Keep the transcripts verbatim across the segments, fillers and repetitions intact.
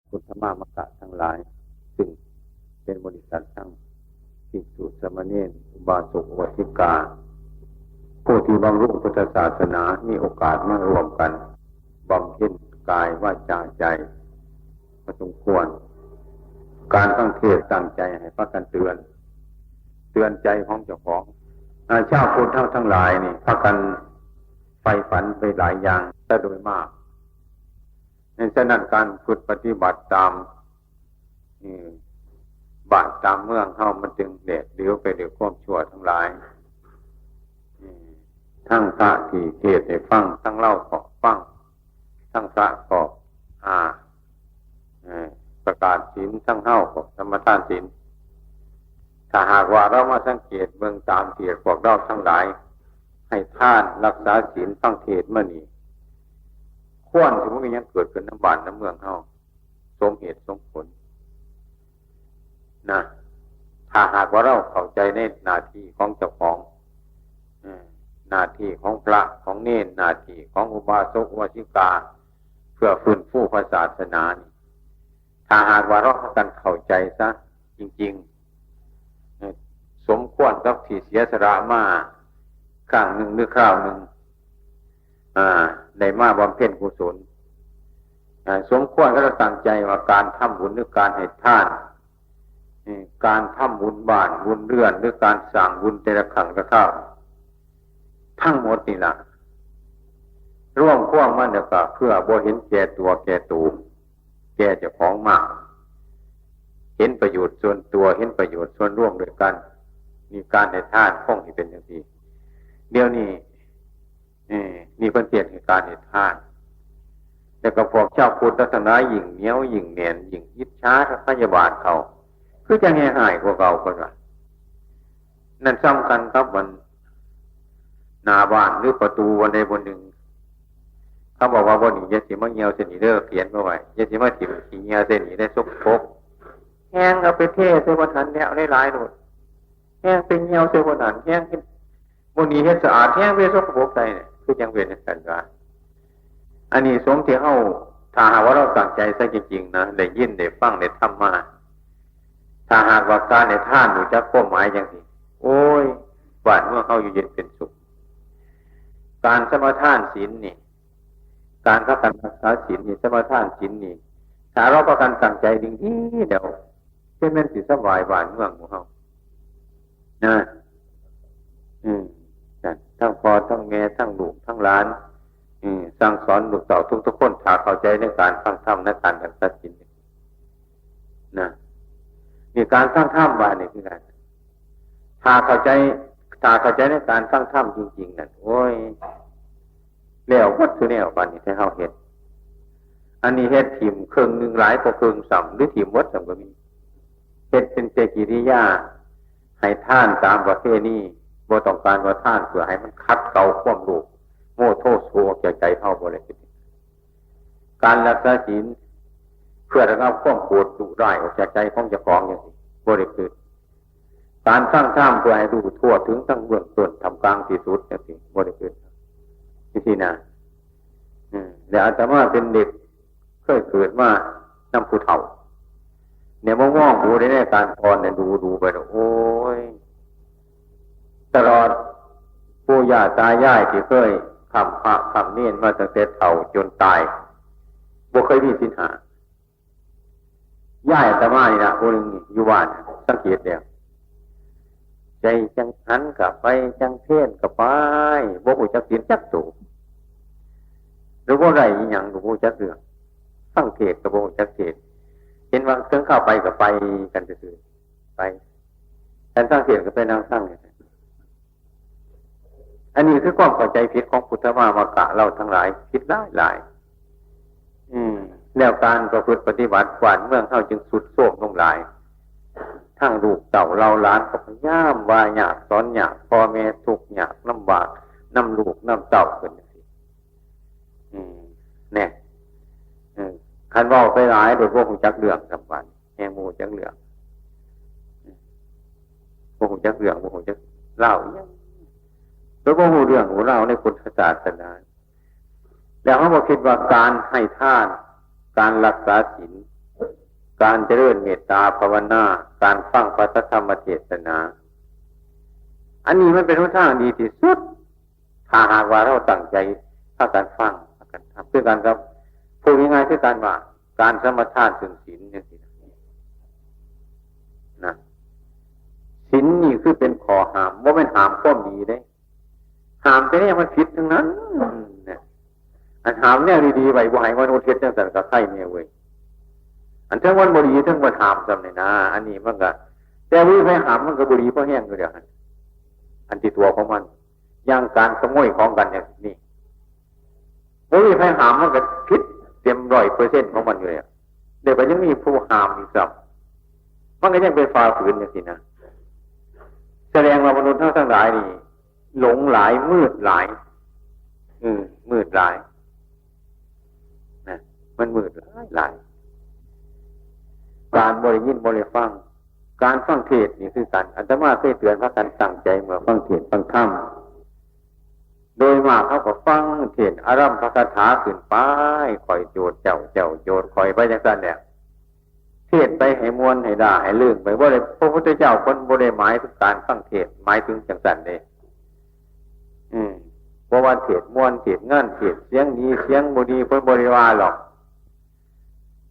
พุทธมามกะทั้งหลาย ซึ่งเป็นบริษัททั้งภิกษุสามเณร อุบาสกอุบาสิกา ผู้ที่บำรุงพุทธศาสนา มีโอกาสมาร่วมกันบำเพ็ญกายวาจาใจพอสมควร การฟังเทศน์ตั้งใจให้พากันเตือน เตือนใจของเจ้าของ อา ชาวพุทธทั้งหลายนี่พากันใฝ่ฝันไปหลายอย่างซะโดยมาก ในฉะนั้นการฝึกปฏิบัติตาม อืม บ้านตามเมืองเฮามันจึงแหลกเหลวไปด้วยความชั่วทั้งหลาย อืม ทั้งพระที่เทศน์ให้ฟัง ทั้งเฮาก็ฟัง ทั้งพระก็ อ่า เอ่อ ประกาศศีล ทั้งเฮาก็สมาทานศีล ถ้าหากว่าเฮามาสังเกตเบิ่งตามที่พวกเฮาทั้งหลาย ให้ทานรักษาศีลฟังเทศน์มานี่ ควรสิบ่มีหยังเกิดขึ้นนำบ้านนำเมืองเฮา สมเหตุสมผลนะ ถ้าหากว่าเฮาเข้าใจในหน้าที่ของเจ้าของ เอ่อ หน้าที่ของพระของเณร หน้าที่ของอุบาสกอุบาสิกา เพื่อฟื้นฟูพระศาสนานี่ ถ้าหากว่าเฮาพากันเข้าใจซะจริงๆ เอ่อ สมควรกับที่เสียสละมาครั้งหนึ่งหรือคราวหนึ่ง อ่า ได้มาบำเพ็ญกุศล อ่า สมควรกับตั้งใจว่าการทำบุญหรือการให้ทาน เอ่อ การทำบุญบ้านบุญเรือน หรือการสร้างบุญแต่ละครั้งละคราว ทั้งหมดนี่ล่ะ รวมความมันแล้วก็เพื่อบ่เห็นแก่ตัวแก่ตน แก่เจ้าของมาก เห็นประโยชน์ส่วนตัว เห็นประโยชน์ส่วนรวมด้วยกัน นี่การให้ทานคงสิเป็นจั่งซี้ เดี๋ยวนี้ เอ่อ นี่เพิ่นเทศน์ให้การให้ทาน แล้วก็พวกชาวพุทธทั้งหลายยิ่งเหนียวยิ่งแน่น ยิ่งอิจฉาพยาบาทเขา คือจั่งแฮ่งฮ้ายกว่าเก่า เพิ่นว่า นั่นส่ำคัญกับมัน หน้าบ้านหรือประตูบ่อนใดบ่อนหนึ่ง เขาบอกว่า บ่อนนี้อย่าสิมาเหี่ยวใส่นี่เด้อ เขียนเอาไว้ อย่าสิมาถิ่มขี้เหี่ยใส่นี่เด้อ สกปรก แฮ่งเอาไปเทใส่บ่อนหั้นแล้วหลายๆโลด แฮ่งไปเหี่ยวใส่บ่อนหั้น แฮ่งเฮ็ด บ่อนนี้เฮ็ดสะอาด แฮ่งไปสกปรกใส่นี่ คือจั่งเป็นจั่งซั่นว่า อันนี้สมที่เฮา ถ้าหากว่าเฮาตั้งใจซะจริงๆนะ ได้ยินได้ฟังได้ทำมา ถ้าหากว่าการให้ทานรู้จักความหมายจั่งซี้ โอ้ย บ้านเมืองเฮาอยู่เย็นเป็นสุข การสมาทานศีลนี่ การพากันรักษาศีลนี่ สมาทานศีลนี่ ถ้าเฮาพากันตั้งใจดีๆ แล้ว จั่งแม่นสิสบายบ้านเมืองหมู่เฮา นะ อืม นั่น ทั้งพ่อทั้งแม่ทั้งลูกทั้งหลาน อืม สั่งสอนลูกเต้าทุกๆคน ถ้าเข้าใจในการฟังธรรม ในการรักษาศีล นะ นี่การฟังธรรมว่านี่คือกัน ถ้าเข้าใจ ถ้าเข้าใจในการฟังธรรมจริงๆ นั่น โอ้ย แล้วหมดซุแนว บัดนี้ที่เฮาเฮ็ด อันนี้เฮ็ดถิ่มครึ่งหนึ่งหลายกว่าครึ่งซ้ำ หรือถิ่มหมดซ้ำก็มี เฮ็ดเป็นแต่กิริยา ให้ทานตามประเพณี บ่ต้องการว่าทานเพื่อให้มันขัดเกลาความโลภ โมโทโสออกจากใจเฮา บ่ได้คิด การรักษาศีลเพื่อระงับความโกรธดุร้ายออกจากใจของเจ้าของจั่งซี้ บ่ได้คิด การฟังธรรมเพื่อให้รู้ทั่วถึงทั้งเบื้องต้น ท่ามกลาง ที่สุดจั่งซี้ บ่ได้คิด จั่งซี้นะ อืม แล้วอาตมาเป็นเด็ก เคยเกิดมานำผู้เฒ่า เนี่ย มามองดูในการก่อนเนี่ย ดูดูไปแล้ว โอ้ย ตลอดปู่ย่าตายายที่เคยค้ำพระค้ำเณรมาตั้งแต่เฒ่าจนตาย บ่เคยมีศีลห้า ยายอาตมานี่นะ ผู้หนึ่งนี่อยู่บ้าน สังเกตแล้ว ใจจั่งหันก็ไป จั่งเพลนก็ไป บ่ฮู้จักศีลจักโต หรือบ่ได้อิหยังก็บ่ฮู้จักเรื่อง ฟังเทศน์ก็บ่ฮู้จักเทศน์ เห็นว่าถึงคราวไปก็ไปกันซื่อๆ ไป คันฟังเทศน์ก็ไปนั่งฟัง อันนี้คือความเข้าใจผิดของพุทธมามกะเฮาทั้งหลาย ผิดหลายหลาย อืม แล้วการประพฤติปฏิบัติ บ้านเมืองเฮาจึงทรุดโทรมลงหลาย ทั้งลูกเต้าเหล่าหลานก็พยายามว่ายากสอนยาก พ่อแม่ทุกข์ยากลำบากนำลูกนำเต้าขึ้นจั่งซี้ อืม เนี่ย อืม คันเว้าไปหลายโดยบ่ฮู้จักเรื่อง สำคัญ แฮ่งบ่ฮู้จักเรื่อง บ่ฮู้จักเรื่อง บ่ฮู้จักราวอิหยัง โดยบ่ฮู้เรื่องฮู้ราวในพุทธศาสนา แล้วเฮาบ่คิดว่าการให้ทาน การรักษาศีล การเจริญเมตตาภาวนา การฟังพระธรรมเทศนา อันนี้มันเป็นหนทางดีที่สุด ถ้าหากว่าเราตั้งใจพากันฟัง พากันทำ คือกันกับ พูดง่ายๆ คือกันว่า การสมาทานซึ่งศีลจังซี้นะ นะ ศีลนี่คือเป็นข้อห้าม บ่แม่นห้ามความดีเด้ ห้ามแต่แนวมันผิดทั้งนั้น เนี่ย อันห้ามแนวดีๆ ไว้ บ่ให้มนุษย์เฮ็ดจังซั่นก็ไคแน่เว้ย อันเทิงมันบ่ดี เทิงมันห้ามซ้ำนี่นะ อันนี้มันก็ แต่บ่มีไผห้ามมันก็บ่ดีพอแฮงอยู่แล้วหั่น อันที่ตัวของมัน อย่างการขโมยของกันอย่างนี้ บ่มีไผห้ามมันก็ผิดเต็มร้อยเปอร์เซ็นต์ของมันอยู่แล้ว เดี๋ยวก็ยังมีผู้ห้ามอีกซ้ำ มันก็ยังไปฝ่าฝืนจังซี้นะ แสดงว่ามนุษย์เฮาทั้งหลายนี่ หลงหลาย มืดหลาย อืม มืดหลาย นะ มันมืดหลายหลาย การบ่ได้ยินบ่ได้ฟัง การฟังเทศน์นี่คือกัน อาตมาเคยเตือนพากันตั้งใจเมื่อฟังเทศน์ฟังธรรม โดยมากเขาก็ฟังเทศน์อารัมภคาถาขึ้นไป ข้อยโจทย์เจ้า เจ้าโจทย์ข้อยไปจังซั่นแหละ เทศน์ไปให้ม่วนให้ด่าให้ลื่นไป บ่ได้ พระพุทธเจ้าเพิ่นบ่ได้หมายถึงการฟังเทศน์ หมายถึงจังซั่นเด้ อืม เพราะว่าเทศน์ม่วน เทศน์งาน เทศน์เสียงดี เสียงบ่ดี เพิ่นบ่ได้ว่าหรอก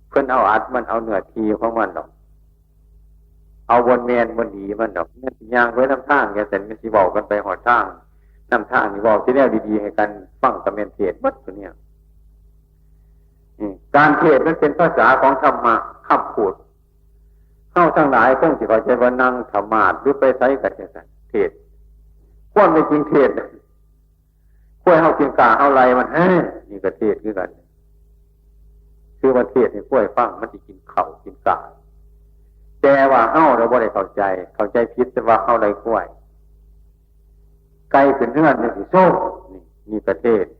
เพิ่นเอาอัดมัน เอาเนื้อที่ของมันดอก เอาบ่แม่นบ่ดีมันดอก มันสิย่างไปนำทางจังซั่น มันสิเว้ากันไปฮอดทาง นำทางนี่เว้าแต่แนวดีๆ ให้กันฟัง ก็แม่นเทศน์เบิดซุเนี่ย อืม การเทศน์มันเป็นภาษาของธรรมะ คำพูด เฮาทั้งหลายคงสิเข้าใจว่านั่งธรรมาสน์หรือไปไสก็จังซั่น เทศน์ ความเป็นจริงเทศน์ ควายเฮากินกล้า เฮาไล่มัน เฮ้ย นี่ก็เทศน์คือกัน คือว่าเทศน์ให้ควายฟัง มันสิกินข้าวกินกล้า แต่ว่าเฮาน่ะบ่ได้เข้าใจ เข้าใจผิด แต่ว่าเฮาไล่ควาย ไก่ขึ้นเฮือนนี่สิโซ่ นี่ นี่ก็เทศน์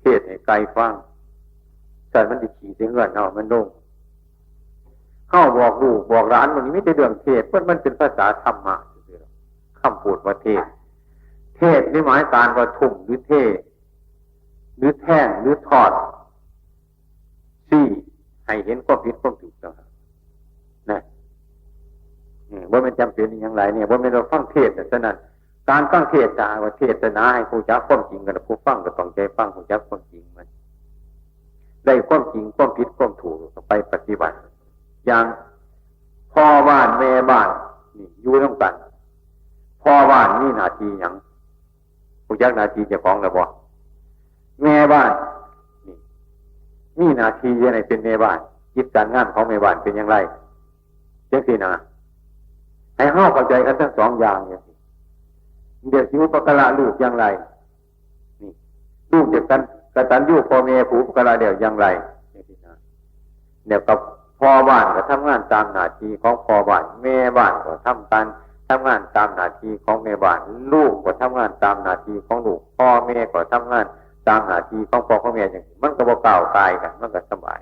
เทศน์ให้ไก่ฟัง ซั่นมันสิขี้ใส่เฮือนเฮา มันลง เฮาบอกลูกบอกหลาน มันมีแต่เรื่องเทศน์ มัน มันเป็นภาษาธรรมะซื่อๆ คำพูดว่าเทศน์ เทศน์นี่หมายการว่าทุ่มหรือเท หรือแทงหรือทอด ซี้ให้เห็นความผิดความถูกต่างหาก นะ อืม บ่แม่นจำเป็นอิหยังหลายเนี่ย บ่แม่นว่าฟังเทศน์น่ะ ฉะนั้น การฟังเทศน์ ถ้าหากว่าเทศนาให้รู้จักความจริงกัน ผู้ฟังก็ตั้งใจฟัง รู้จักความจริงมัน ได้ความจริง ความผิด ความถูก ก็ไปปฏิบัติ อย่างพ่อบ้านแม่บ้าน นี่ อยู่นำกัน พ่อบ้านมีหน้าที่หยัง รู้จักหน้าที่เจ้าของแล้วบ่ แม่บ้าน นี่ มีหน้าที่จั่งใดเป็นแม่บ้าน กิจการงานของแม่บ้านเป็นอย่างไร จังซี้นะ ให้เฮาเข้าใจกันทั้งสองอย่างจังซี้ เดี๋ยวสิอุปการะลูกอย่างไร นี่ ลูกจะกัน กตัญญูพ่อแม่ผู้อุปการะแล้วอย่างไร จังซี้นะ เดี๋ยวกับพ่อบ้านก็ทำงานตามหน้าที่ของพ่อบ้าน แม่บ้านก็ทำการ ทำงานตามหน้าที่ของแม่บ้าน ลูกก็ทำงานตามหน้าที่ของลูก พ่อแม่ก็ทำงานตามหน้าที่ของพ่อของแม่ จังซี้ มันก็บ่ก้าวก่ายกัน มันก็สบาย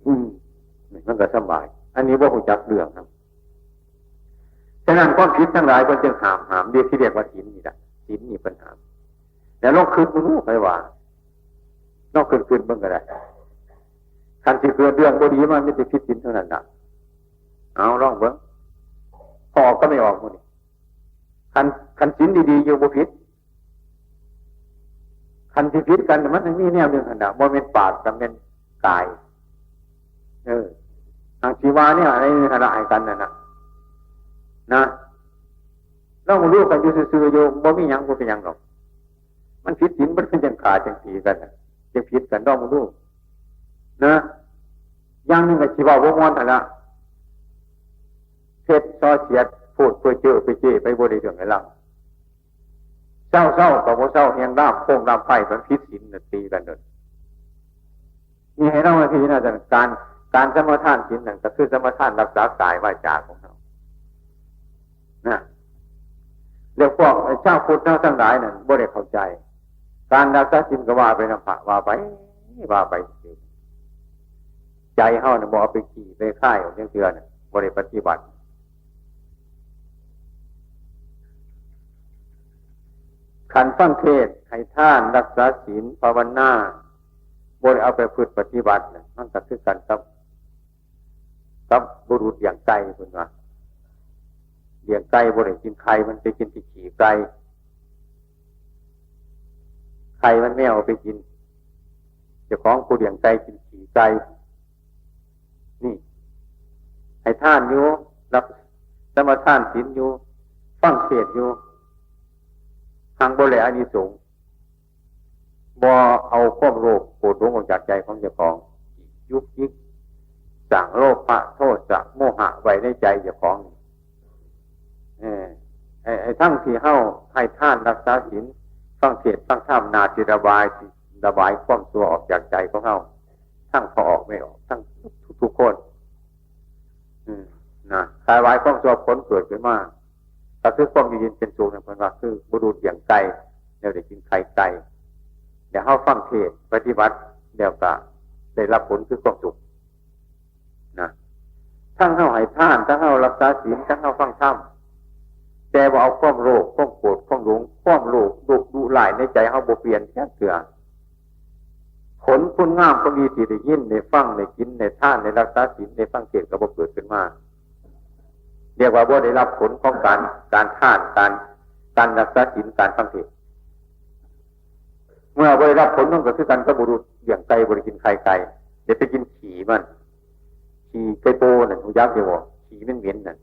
อืม มันก็สบาย อันนี้บ่รู้จักเรื่องนะ ฉะนั้นความผิดทั้งหลายเพิ่นจึงห้าม ห้าม เรียกที่เรียกว่าศีลนี่แหละ ศีลนี่เพิ่นห้าม แล้วลองคิดเบิ่งดู ใครว่า ลองคิด คิดเบิ่งก็ได้ คันสิเกิดเรื่องบ่ดีมา มีแต่ผิดศีลเท่านั้นน่ะ เอาลองเบิ่ง พอออกก็ไม่ออกมื้อนี้ คัน คันศีลดีๆ อยู่บ่ผิด คันสิผิดกัน มันมีแนวหนึ่งหั่นน่ะ บ่แม่นปากก็แม่นกาย เออ ทางสิว่าเนี่ย ในฐานะให้กันนั่นน่ะ นะ ลองรู้กันอยู่ซื่อๆ อยู่ บ่มีหยัง บ่เป็นหยังดอก มันผิดศีล มันเป็นจังขาจังสีกันน่ะ จังผิดกัน ลองรู้ นะ อย่างหนึ่งก็สิเว้าบ่ม่วนหั่นละ เท็จส่อเสียด พูดเพ้อเจ้อไปเจ้ไปบ่ได้เรื่องได้ราว เซาๆ ก็บ่เซา แฮ่งลามโพงลามไพ่ มันผิดศีลน่ะ ตีกันโดด นี่ให้เรามาพิจารณาจากการ การสมาทานศีลนั่นก็คือสมาทานรักษากายวาจาของเรา นะ แล้วพวกชาวพุทธเราทั้งหลายนั่นบ่ได้เข้าใจ การรักษาศีลก็ว่าไปนำพระ ว่าไป ว่าไป ใจเฮาน่ะบ่เอาไปขี้ไปคายออกจักเทื่อน่ะ บ่ได้ปฏิบัติ คันฟังเทศน์ ให้ทาน รักษาศีล ภาวนา บ่ได้เอาไปประพฤติปฏิบัติน่ะ มันก็คือกันกับ กับบุรุษเลี้ยงไก่เพิ่นว่า เลี้ยงไก่บ่ได้กินไข่มัน ไปกินแต่ขี้ไก่ ไข่มันแมวเอาไปกิน เจ้าของผู้เลี้ยงไก่กินขี้ไก่ นี่ ให้ทานอยู่ รับสมาทานศีลอยู่ ฟังเทศน์อยู่ หากบ่ได้อานิสงส์ บ่เอาความโลภโกรธหลงออกจากใจของเจ้าของ ยุกยิก สร้างโลภะ โทสะ โมหะไว้ในใจเจ้าของ เออ ไอ้ ไอ้ทั้งที่เฮาให้ทานรักษาศีล ฟังเทศน์ฟังธรรม น่าสิระบาย ระบายความชั่วออกจากใจของเฮา ทั้งเขาออกไม่ออก ทั้งทุกๆคน อืม นะ ระบายความชั่ว ผลเกิดขึ้นมา ก็คือความอยู่เย็นเป็นสุขเนี่ย เพิ่นว่าคือบุรุษเลี้ยงไก่ แล้วได้กินไข่ไก่ แล้วเฮาฟังเทศน์ปฏิบัติ แล้วก็ได้รับผลคือความสุข นะ ทั้งเฮาให้ทาน ทั้งเฮารักษาศีล ทั้งเฮาฟังธรรม แต่ว่าเอาความโลภ ความโกรธ ความหลง ความโลภ ดุ ดุร้ายในใจเฮาบ่เปลี่ยนจักเทื่อ ผลคุณงามความดีที่ได้ยิน ได้ฟัง ได้กิน ได้ทาน ได้รักษาศีล ได้ฟังเทศน์ก็บ่เกิดขึ้นมา เรียกว่าบ่ได้รับผลของการ การทาน การ การรักษาศีล การฟังเทศน์ เมื่อบ่ได้รับผลมันก็คือกันกับบุรุษเลี้ยงไก่บ่ได้กินไข่ไก่ เดี๋ยวไปกินขี้มัน ขี้ไก่โปนั่น ฮู้จักอยู่บ่ ขี้มันเหม็นนั่น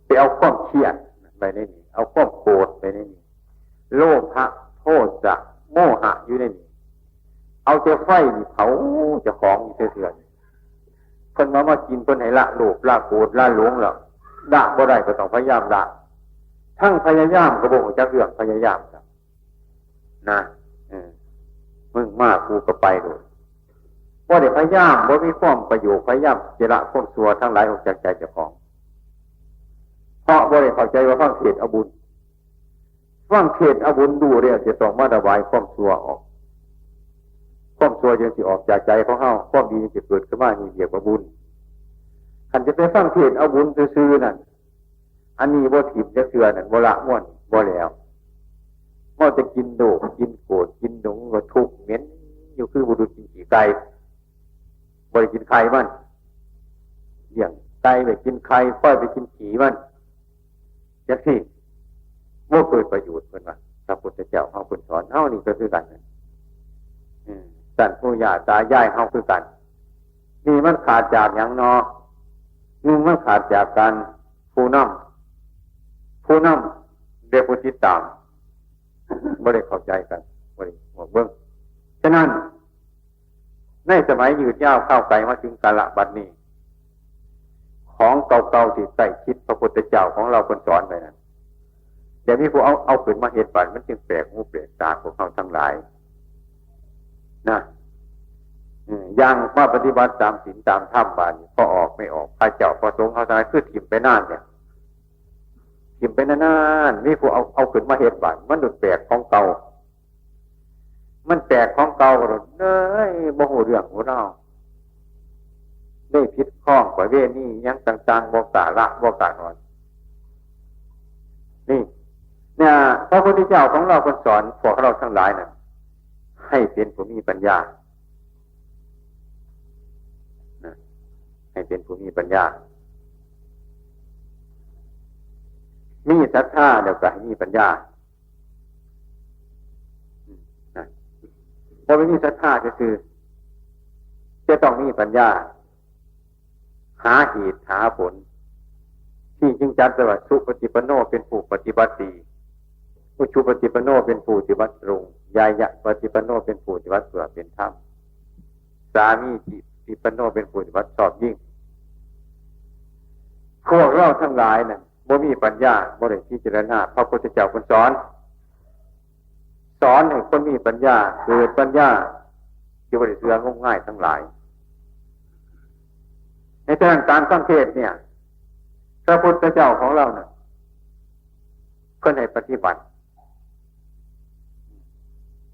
ไปเอาความเครียดไปในนี่ เอาความโกรธไปในนี่ โลภะ โทสะ โมหะอยู่ในนี่ เอาแต่ไฟนี่เผาเจ้าของอยู่เทื่อๆ เพิ่นมา มากิน เพิ่นให้ละโลภ ละโกรธ ละหลงแล้ว ละบ่ได้ก็ต้องพยายามละ ทั้งพยายามก็บ่ฮู้จักเรื่องพยายามครับ นะ เออ มึงมากูก็ไปโลด บ่ได้พยายาม บ่มีความประโยชน์ พยายามจะละความชั่วทั้งหลายออกจากใจเจ้าของ เพราะบ่ได้เข้าใจว่าฟังเทศน์เอาบุญ ฟังเทศน์เอาบุญ ดูแล้วจะต้องมาระบายความชั่วออก ความชั่วจึงสิออกจากใจของเฮา ความดีจึงสิเกิดขึ้นมา นี่เรียกว่าบุญ คันจะไปฟังเทศน์เอาบุญซื่อๆนั่น อันนี้บ่ถิ่มจักเทื่อนั่น บ่ละม่วน บ่แล้ว เมาแต่กินโลภ กินโกรธ กินหลง ก็ทุกข์เหม็นอยู่คือบุรุษกินขี้ไก่ บ่ได้กินไข่มัน เลี้ยงไก่ไปกินไข่ ควายไปกินขี้มัน จังซี่ บ่เกิดประโยชน์ เพิ่นว่า พระพุทธเจ้าเฮาเพิ่นสอนเฮานี่ก็คือกันนั่น อืม ท่านปู่ย่าตายายเฮาคือกัน นี่มันขาดจากหยังนอ หนึ่งมันขาดจากการ ผู้นำ ผู้นำและผู้ติดตาม บ่ได้เข้าใจกัน บ่ได้บอกเบิ่ง ฉะนั้น ในสมัยยืดยาวคราวไกลมาถึงกาลบัดนี้ ของเก่าๆที่ใกล้ชิดพระพุทธเจ้าของเราเพิ่นสอนไว้นั้น เดี๋ยวมีผู้เอา เอาขึ้นมาเฮ็ดบัด มันจึงแปลกหูแปลกตาพวกเฮาทั้งหลาย นะ อืม อย่างมาปฏิบัติตามศีลตามธรรมบาดนี้ พอออกไม่ออก พระเจ้าพระสงฆ์เฮาทั้งหลายคือถิ่มไปนานเนี่ย ถิ่มไปนานๆ มีผู้เอา เอาขึ้นมาเฮ็ดบาด มันหลุดแปลกของเก่า มันแปลกของเก่าก็หลุดเลย บ่ฮู้เรื่องฮู้ราว ได้ผิดข้องประเวณีหยังต่างๆ บ่กล้าละ บ่กล้าถอน นี่ เนี่ย พระพุทธเจ้าของเราเพิ่นสอนพวกเราทั้งหลายน่ะ ให้เป็นผู้มีปัญญา นะ ให้เป็นผู้มีปัญญา มีศรัทธาแล้วก็ให้มีปัญญา อืม นะ บ่แม่นมีศรัทธาซื่อๆ จะต้องมีปัญญา หาเหตุหาผล ที่จึงจัดไว้ว่า สุปฏิปันโนเป็นผู้ปฏิบัติดี อุชุปฏิปันโนเป็นผู้ปฏิบัติตรง ญาณปฏิปันโนเป็นผู้ปฏิบัติเพื่อเป็นธรรม สามีจิปฏิปันโนเป็นผู้ปฏิบัติชอบยิ่ง พวกเราทั้งหลายนั่นบ่มีปัญญา บ่ได้พิจารณา พระพุทธเจ้าเพิ่นสอน สอนให้คนมีปัญญา เกิดปัญญา ที่บ่ได้เชื่องมงายทั้งหลาย ในฉะนั้นการฟังเทศน์เนี่ย พระพุทธเจ้าของเราน่ะ เพิ่นให้ปฏิบัติ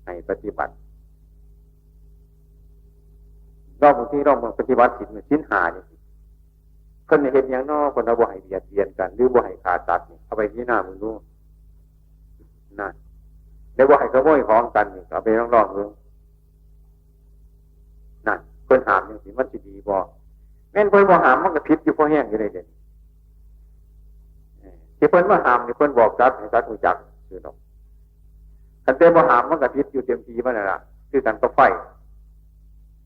ให้ปฏิบัติ ลองบางทีลองเบิ่ง ปฏิบัติศีล ศีลห้านี่ เพิ่นให้เฮ็ดหยังน้อ เพิ่นว่าบ่ให้เบียดเบียนกัน หรือบ่ให้ฆ่าสัตว์นี่ เอาไปพิจารณาเบิ่งดู นะ แล้วบ่ให้ขโมยของกันนี่ เอาไปลองๆเบิ่ง นั่น เพิ่นห้ามจังซี่ มันสิดีบ่ ม่นเพิ่นบ่ห้ามมันก็ผิดอยู่พอแฮงอยู่เลยเด้ เออ ที่เพิ่นมาห้ามนี่เพิ่นบอกสัตว์ให้สัตว์รู้จักซื่อดอก คันแต่บ่ห้ามมันก็ผิดอยู่เต็มที่มันนั่นล่ะ คือกันกับไฟ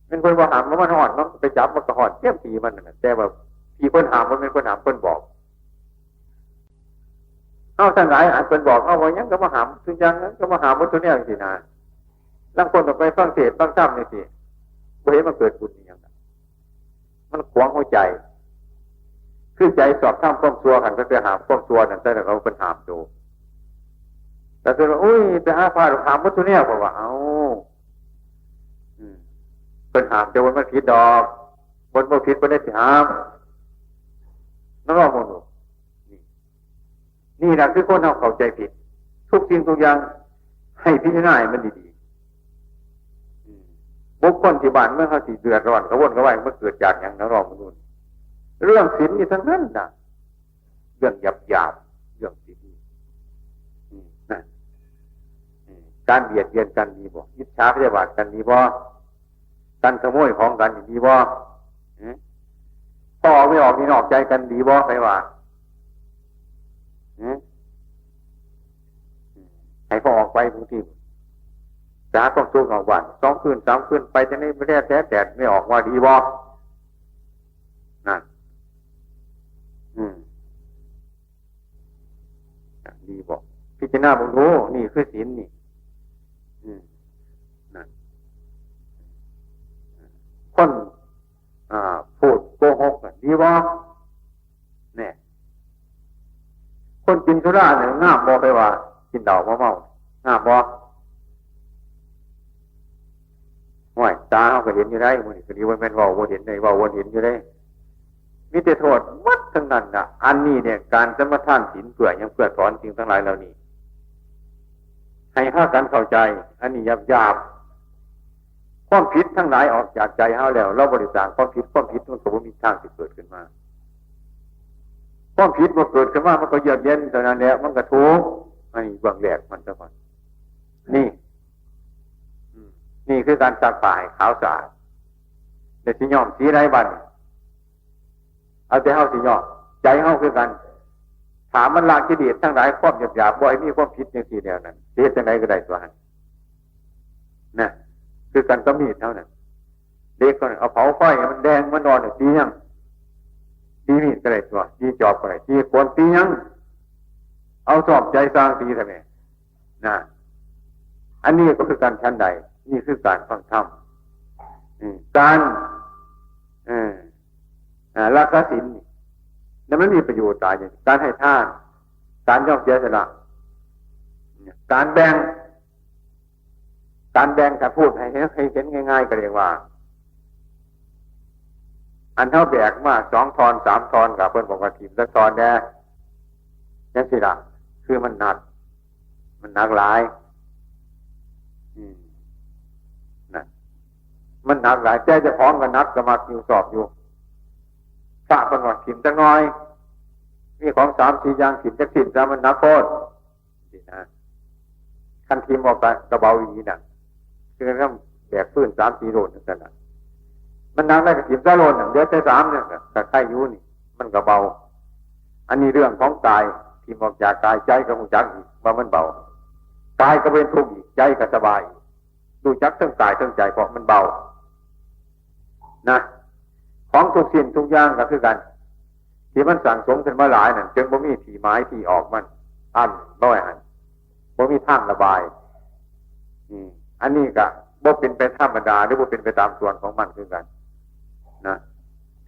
แม่นเพิ่นบ่ห้ามมันฮ้อน มันไปจับมันก็ฮ้อนเต็มที่มันนั่นน่ะ แต่ว่าที่เพิ่นห้ามบ่แม่นเพิ่นห้าม เพิ่นบอก เฮาทั้งหลายอันเพิ่นบอกเฮาว่าหยังก็มาห้าม ทุกอย่างนั้นก็มาห้ามหมดทุกแนวจังซี่นะ ลางคนก็ไปฟังเทศน์ฟังธรรมจังซี่ บ่เห็นมันเกิดบุญอิหยัง มันขวางหัวใจ คือใจชอบทำความชั่ว คันไปห้ามความชั่วนั่น แต่เขาเพิ่นห้ามโต แต่เพิ่นว่า อุ้ย ไปหาพระห้ามหมดทุกแนว เพราะว่า เอ้า อืม เพิ่นห้ามแต่ว่ามันผิดดอก บ่ บ่ผิด เพิ่นได้สิห้าม นั่นว่าหมู่ นี่ นี่แหละคือคนเฮาเข้าใจผิด ทุกสิ่งทุกอย่างให้พิจารณาให้มันดีๆ อืม บุคคลที่บ้านเมืองเฮาสิเดือดร้อนกระวนกระวาย มันเกิดจากหยังนะ ลองมาดู เรื่องศีลนี่ทั้งนั้นน่ะ เรื่องหยาบๆ เรื่องศีลนี่ อืม นะ อืม การเบียดเบียนกันดีบ่ อิจฉาพยาบาทกันดีบ่ กันขโมยของกันนี่ดีบ่ หือ พ่อออกไม่ออกนี่นอกใจกันดีบ่ ใครว่า หือ ให้พ่อออกไปบางที หาความสุขนอกบ้าน สองคืนสามคืนไป จะได้ไม่ได้แต่ แต่ไม่ออกว่าดีบ่ นั่น อืม ดีบ่ พิจารณาเบิ่งดู นี่คือศีลนี่ อืม นั่น คน อ่า พูดโกหกน่ะ ดีบ่ เนี่ย คนกินสุราเนี่ย งามบ่ ไปว่า กินเหล้าเมาๆ งามบ่ ห้วย ตาเฮาก็เห็นอยู่ได้ มื้อนี้ก็ดีว่าแม่นเว้าบ่เห็นได้ เว้าบ่เห็นอยู่ได้ มีแต่โทษหมดทั้งนั้นน่ะ อันนี้เนี่ย การสมาทานศีลเพื่อหยัง เพื่อถอนสิ่งทั้งหลายเหล่านี้ ให้พากันเข้าใจ อันนี้หยาบๆ ความผิดทั้งหลายออกจากใจเฮาแล้ว เราบ่ได้สร้างความผิด ความผิดมันก็บ่มีทางสิเกิดขึ้นมา ความผิดบ่เกิดขึ้นมา มันก็เยือกเย็นเท่านั้นแหละ มันก็ถูก อันนี้เบื้องแรกมันซะก่อน นี่ อืม นี่คือการซักผ้าให้ขาวสะอาด แล้วสิย้อมสีใดบัดนี้ เอาแต่เฮาสิย้อม ใจเฮาคือกัน ถ้ามันละกิเลสทั้งหลาย ความหยาบๆ บ่ให้มีความผิดจังซี่แล้วนั่น สิเฮ็ดจังใดก็ได้ตัวหั่น นะ คือกันกับมีดเท่านั้น เหล็กเท่านั้น เอาเผาไฟให้มันแดง มันอ่อน ตีหยัง ตีมีดก็ได้ตัว ตีจอบก็ได้ ตีขวาน ตีหยัง เอาชอบใจสร้างตีทำไม นะ อันนี้ก็คือการฉันใด นี่คือการฟังธรรม อืม การ เออ อ่า รักษาศีลนี่ แล้วมันมีประโยชน์หลายอย่าง การให้ทาน การยอมเสียสละ การแบ่ง การแบ่ง ถ้าพูดให้เห็น ให้เห็นง่ายๆ ก็เรียกว่า อันเฮาแบกมาสองท่อนสามท่อน ก็เพิ่นบอกว่าถิ่มสักท่อนแด่ จังซี่ล่ะ คือมันหนัก มันหนักหลาย อืม นะ มันหนักหลาย แต่เจ้าของก็หนัก ก็มักอยู่ ชอบอยู่ พระเพิ่นว่าถิ่มจักหน่อย มีของสามสี่อย่าง ถิ่มจักถิ่มซะ มันหนักโพด สินะ คันถิ่มออกก็ ก็เบาอีหลีน่ะ คือกันกับแบกฟืนสามสี่โลนั่นน่ะ มันหนักแล้วก็ถิ่มซะโลดน่ะ เหลือแต่สามเนี่ยก็ ก็ไคอยู่นี่ มันก็เบา อันนี้เรื่องของกาย ถิ่มออกจากกาย ใจก็รู้จักอีกว่ามันเบา กายก็เป็นทุกข์อีก ใจก็สบายอีก รู้จักทั้งกายทั้งใจ เพราะมันเบา นะ ของทุกสิ่งทุกอย่างก็คือกัน ที่มันสั่งสมขึ้นมาหลายนั่น จนบ่มีที่หมายที่ออกมัน อั้นบ่ไว้หั่น บ่มีทางระบาย อืม อันนี้ก็บ่เป็นไปธรรมดา หรือบ่เป็นไปตามส่วนของมันคือกัน นะ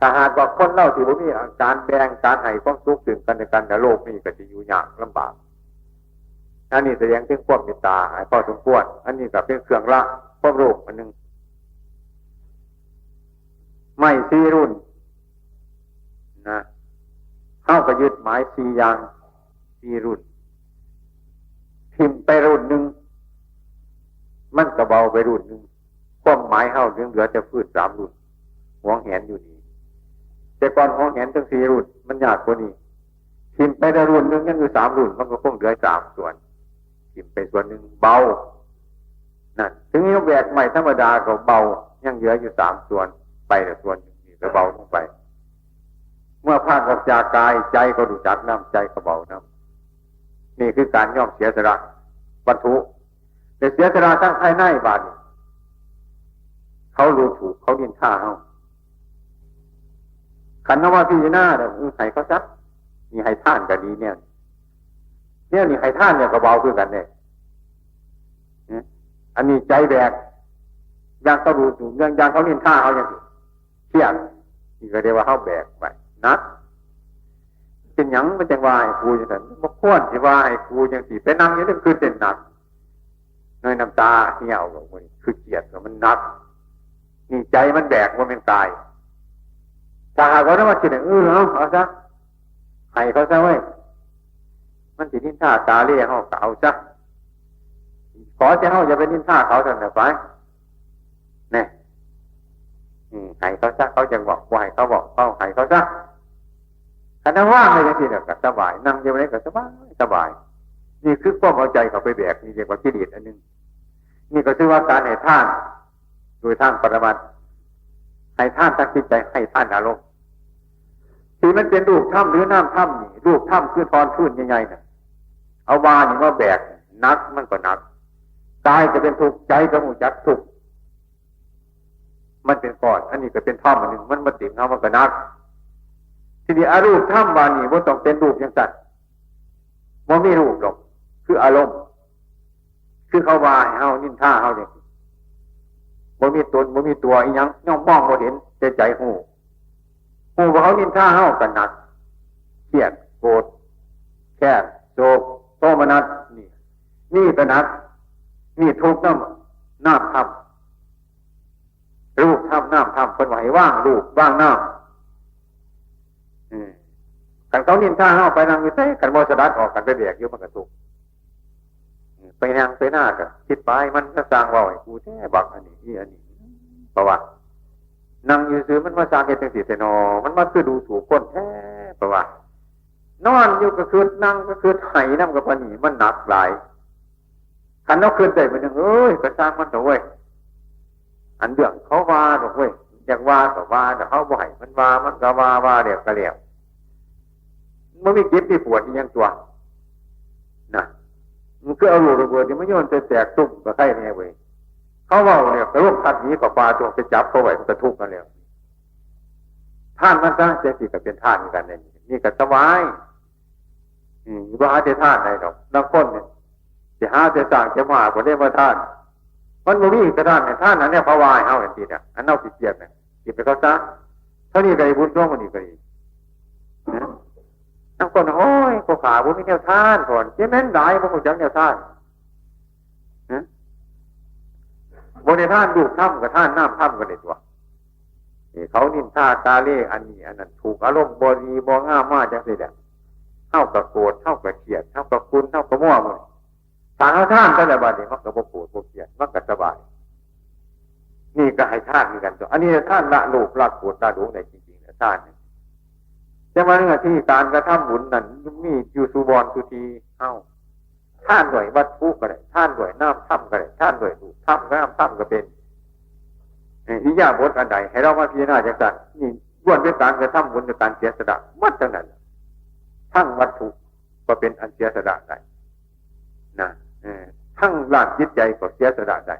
ถ้าหากว่าคนเราที่บ่มีการแบ่ง การให้ความสุขซึ่งกันและกัน ในโลกนี้ก็สิอยู่ยากลำบาก อันนี้แสดงถึงความเมตตาให้พอสมควร อันนี้ก็เป็นเครื่องละความโลภอันหนึ่ง ไม้สี่รุ่น นะ เฮาก็ยึดหมายสี่อย่าง สี่รุ่น ถิ่มไปรุ่นหนึ่ง มันก็เบาไปรุ่นหนึ่ง ความหมายเฮายังเหลือแต่ฟืนสามรุ่น หวงแหนอยู่นี่ แต่ก่อนหวงแหนทั้งสี่รุ่น มันยากกว่านี้ ถิ่มไปได้รุ่นหนึ่ง ยังอยู่สามรุ่น มันก็คงเหลือสามส่วน ถิ่มไปส่วนหนึ่งเบา นั่น ถึงแบกไม้ธรรมดาก็เบา ยังเหลืออยู่สามส่วน ไปละส่วนหนึ่งนี่ก็เบาลงไป เมื่อพรากออกจากกาย ใจก็รู้จักนำ ใจก็เบานำ นี่คือการยอมเสียสละวัตถุ แต่เสียสละทั้งภายในบาดนี้ เขาดูถูก เขานินทาเฮา คันเฮามาพิจารณาแล้ว เออ ให้เขาซะ นี่ให้ทานก็ดีเนี่ย เนี่ยนี่ให้ทานเนี่ยก็เบาคือกันเนี่ย เนี่ย อันนี้ใจแบก อย่างเขาดูถูก อย่าง อย่างเขานินทาเฮาจังซี้ เครียด นี่ก็เรียกว่าเฮาแบกไว้หนัก เป็นหยังมันจังว่าให้กูจังซั่น บ่ควรสิว่าให้กูจังซี้ ไปนั่งอยู่นี่คือเต้นหนัก น้อยน้ำตาเหี่ยวก็มันคือเครียดก็มันหนัก นี่ใจมันแบก บ่แม่นกาย ถ้าหากว่ามันคิดอย่าง เออ เอา เอาซะ ให้เขาซะเว้ย มันสินินทาตาเล่ห์เฮาก็เอาซะ ขอแต่เฮาอย่าไปนินทาเขาเท่านั้นไป นี่ อืม ให้เขาซะ เขาจังบอก บ่ให้เขาบอก เขาให้เขาซะ คันว่างไว้จังซี่น่ะก็สบาย นั่งอยู่ไหนก็สบาย สบาย นี่คือความเอาใจเข้าไปแบก นี่เรียกว่ากิเลสอันหนึ่ง นี่ก็ถือว่าการให้ทาน โดยทางปรมัตถ์ ให้ทานทางจิตใจ ให้ทานอารมณ์ ที่มันเป็นรูปธรรมหรือนามธรรมนี่ รูปธรรมคือท่อนฟืนใหญ่ๆน่ะ เอาวานี่มาแบก หนักมันก็หนัก กายก็เป็นทุกข์ ใจก็รู้จักทุกข์ มันเป็นก้อน อันนี้ก็เป็นท่อนอันหนึ่ง มันมาติ่งเอามันก็หนัก ทีนี้อรูปธรรมวานี่บ่ต้องเป็นรูปจังซั่น บ่มีรูปดอก คืออารมณ์ คือเขาว่าให้เฮา นินทาเฮาเนี่ย บ่มีตน บ่มีตัวอีหยัง ย่อมมองบ่เห็น แต่ใจฮู้ ฮู้ว่าเขานินทาเฮาก็หนัก เครียด โกรธ แค้น โศก โทมนัส นี่ นี่ก็หนัก นี่ทุกข์นำ นามธรรม รูปธรรม นามธรรม เพิ่นว่าให้วางรูป วางนาม อืม คันเขานินทาเฮาไปนั่งอยู่ไส คันบ่สะดัดออก คันไปแบกอยู่มันก็ทุกข์ อืม ไปนั่งไปหน้าก็คิดไป มันก็สร้างเว้าให้กูแท้ บักอันนี้ อีอันนี้ เพราะว่า นั่งอยู่ซื่อมันมาสร้างเฮ็ดจังซี่แท้หนอ มันมาคือดูถูกคนแท้ เพราะว่า นอนอยู่ก็คือ นั่งก็คือ ไห้นำก็ปานนี้ มันหนักหลาย คันเฮาคิดได้มื้อหนึ่ง เอ้ย ก็ช่างมันเถาะเว้ย อันเรื่องเขาว่าดอกเว้ย อยากว่าก็ว่า แต่เขาบ่ให้มันว่า มันก็ว่า ว่าแล้วก็แล้ว มันมีเจ็บมีปวดอีหยังตัว นะ มันคือเอาลูกระเบิดนี่มาโยนใส่แตกตุ้มก็ไคร้แน่เว้ย เขาเว้าเนี่ย ก็ลมพัดหนีก็ปลาตัวไปจับเขาไว้ มันก็ทุกข์กันแล้ว ทานมันซะ จังซี่ก็เป็นทานคือกันเนี่ย นี่ก็สบาย อืม บ่หาแต่ทานได้ดอก บางคนเนี่ย สิหาแต่สร้างแต่มาบ่ได้มาทาน มันบ่มีแต่ทานเนี่ย ทานอันเนี้ย เพราะว่าให้เฮาเห็นทีเนี่ย อันเฮาขี้เกียจเนี่ย กินไปเขาซะ เท่านี้ก็ได้บุญ ตัวมันนี่ก็ดี นะ บางคน โอ้ย ผู้ข้าบ่มีแนวทาน ก่อน เจ้าแม่นหลาย บ่รู้จักแนวทาน นะ บ่ได้ทานรูปธรรมก็ทานนามธรรมก็ได้ตัว นี่เขานินทาตาเล่อันนี้อันนั้น ถูกอารมณ์บ่ดีบ่งามมาจังซี่แหละ เฮาก็โกรธ เฮาก็เครียด เฮาก็ขุ่น เฮาก็มัวหมด ถ้าเฮาทานซะแล้วบัดนี้มันก็บ่โกรธบ่เครียด มันก็สบาย นี่ก็ให้ทานคือกันตัว อันนี้ทานละโลภละโกรธละหลงได้จริงๆนะ ทานนี่ แต่ว่าเนื้อที่การกระทำบุญนั่นมีอยู่สู่บ่อนสู่ที่เฮา ทานด้วยวัตถุก็ได้ ทานด้วยนามธรรมก็ได้ ทานด้วยรูปธรรม นามธรรมก็เป็น เอ่อ อิริยาบถอันใด ให้เรามาพิจารณาจังซั่น นี่ล้วนเป็นการกระทำบุญ หรือการเสียสละหมดทั้งนั้น ทั้งวัตถุก็เป็นอันเสียสละได้ นะ เออ ทั้งด้านจิตใจก็เสียสละได้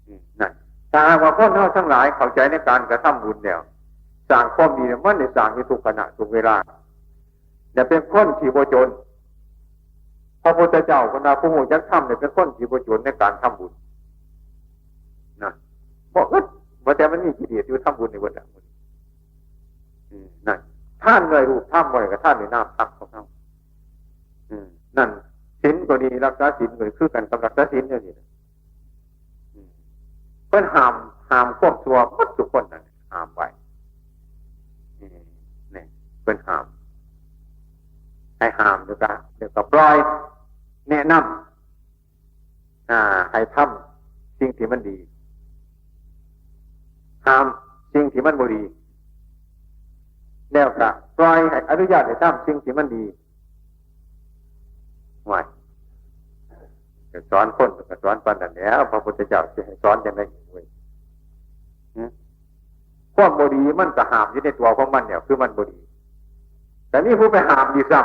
อืม นั่น ถ้าหากว่าคนเฮาทั้งหลายเข้าใจในการกระทำบุญแล้ว สร้างความดีเนี่ย มันได้สร้างอยู่ทุกขณะทุกเวลา อย่าเป็นคนที่บ่จน พระพุทธเจ้าเพิ่นว่าผู้รู้จักธรรมเนี่ยเป็นคนที่บ่จนในการทำบุญ นะ บ่อึด ว่าแต่มันมีกิเลสอยู่ ทำบุญนี่เบิดอะ อืม นั่น ทานด้วยรูปธรรมบ่ได้ก็ทานด้วยนามธรรมของเฮา อืม นั่น ศีลก็ดี รักษาศีลก็ดี คือกันกับรักษาศีลเนี่ยนี่นะ อืม เพิ่นห้าม ห้ามความชั่วหมดทุกคนนั่น ห้ามไว้ อืม นี่ เพิ่นห้าม ให้ห้าม แล้วก็ แล้วก็ปล่อย แนะนำ อ่า ให้ทำสิ่งที่มันดี ห้ามสิ่งที่มันบ่ดี แล้วก็ปล่อย ให้อนุญาตให้ทำสิ่งที่มันดี ว่า ก็สอนคนก็สอนปานนั้นแหล้ว พระพุทธเจ้าสิให้สอนจังได๋อีกเว้ย หึ ความบ่ดีมันก็ห้ามอยู่ในตัวของมันแล้ว คือมันบ่ดี แต่มีผู้ไปห้ามอีกซ้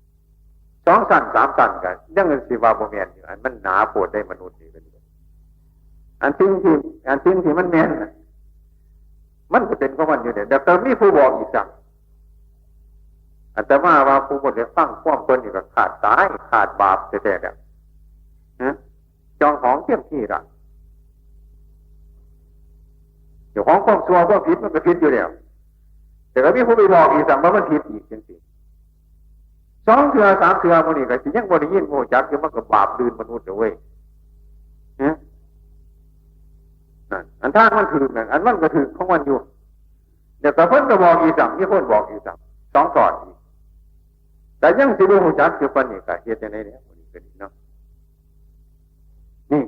ำ สองชั้นสามชั้นกันยังสิว่าบ่แม่นอยู่ อันมันหนาโพดได้มนุษย์นี่ก็ดี อันสิ่งที่ อันสิ่งที่มันแม่นน่ะ มันก็เป็นของมันอยู่เนี่ย แต่ก็มีผู้บอกอีกซ้ำ อาตมาว่าผู้บ่ได้ฟังความเพิ่นนี่ก็ขาดตาย ขาดบาปแท้ๆ แล้ว ฮะ จองของเต็มที่ละ เจ้าของความชั่วความผิดมันก็ผิดอยู่แล้ว แต่ก็มีผู้ไปบอกอีกซ้ำว่ามันผิดอีกจังซี่ สองเทื่อสามเทื่อมื้อนี้ก็สิยังบ่ได้ยินบ่รู้จักอยู่ มันก็บาปลื่นมนุษย์เด้อเว้ย ฮะ นั่น อันทางมันถูกนั่น อันมันก็ถูกของมันอยู่ เดี๋ยวก็เพิ่นก็บอกอีกซ้ำ มีคนบอกอีกซ้ำ สองตอนอีก แต่ยังสิบ่รู้จักอยู่ปานนี้ก็เฮ็ดจั่งใด๋เนี่ย มื้อนี้ก็ดีเนาะ นี่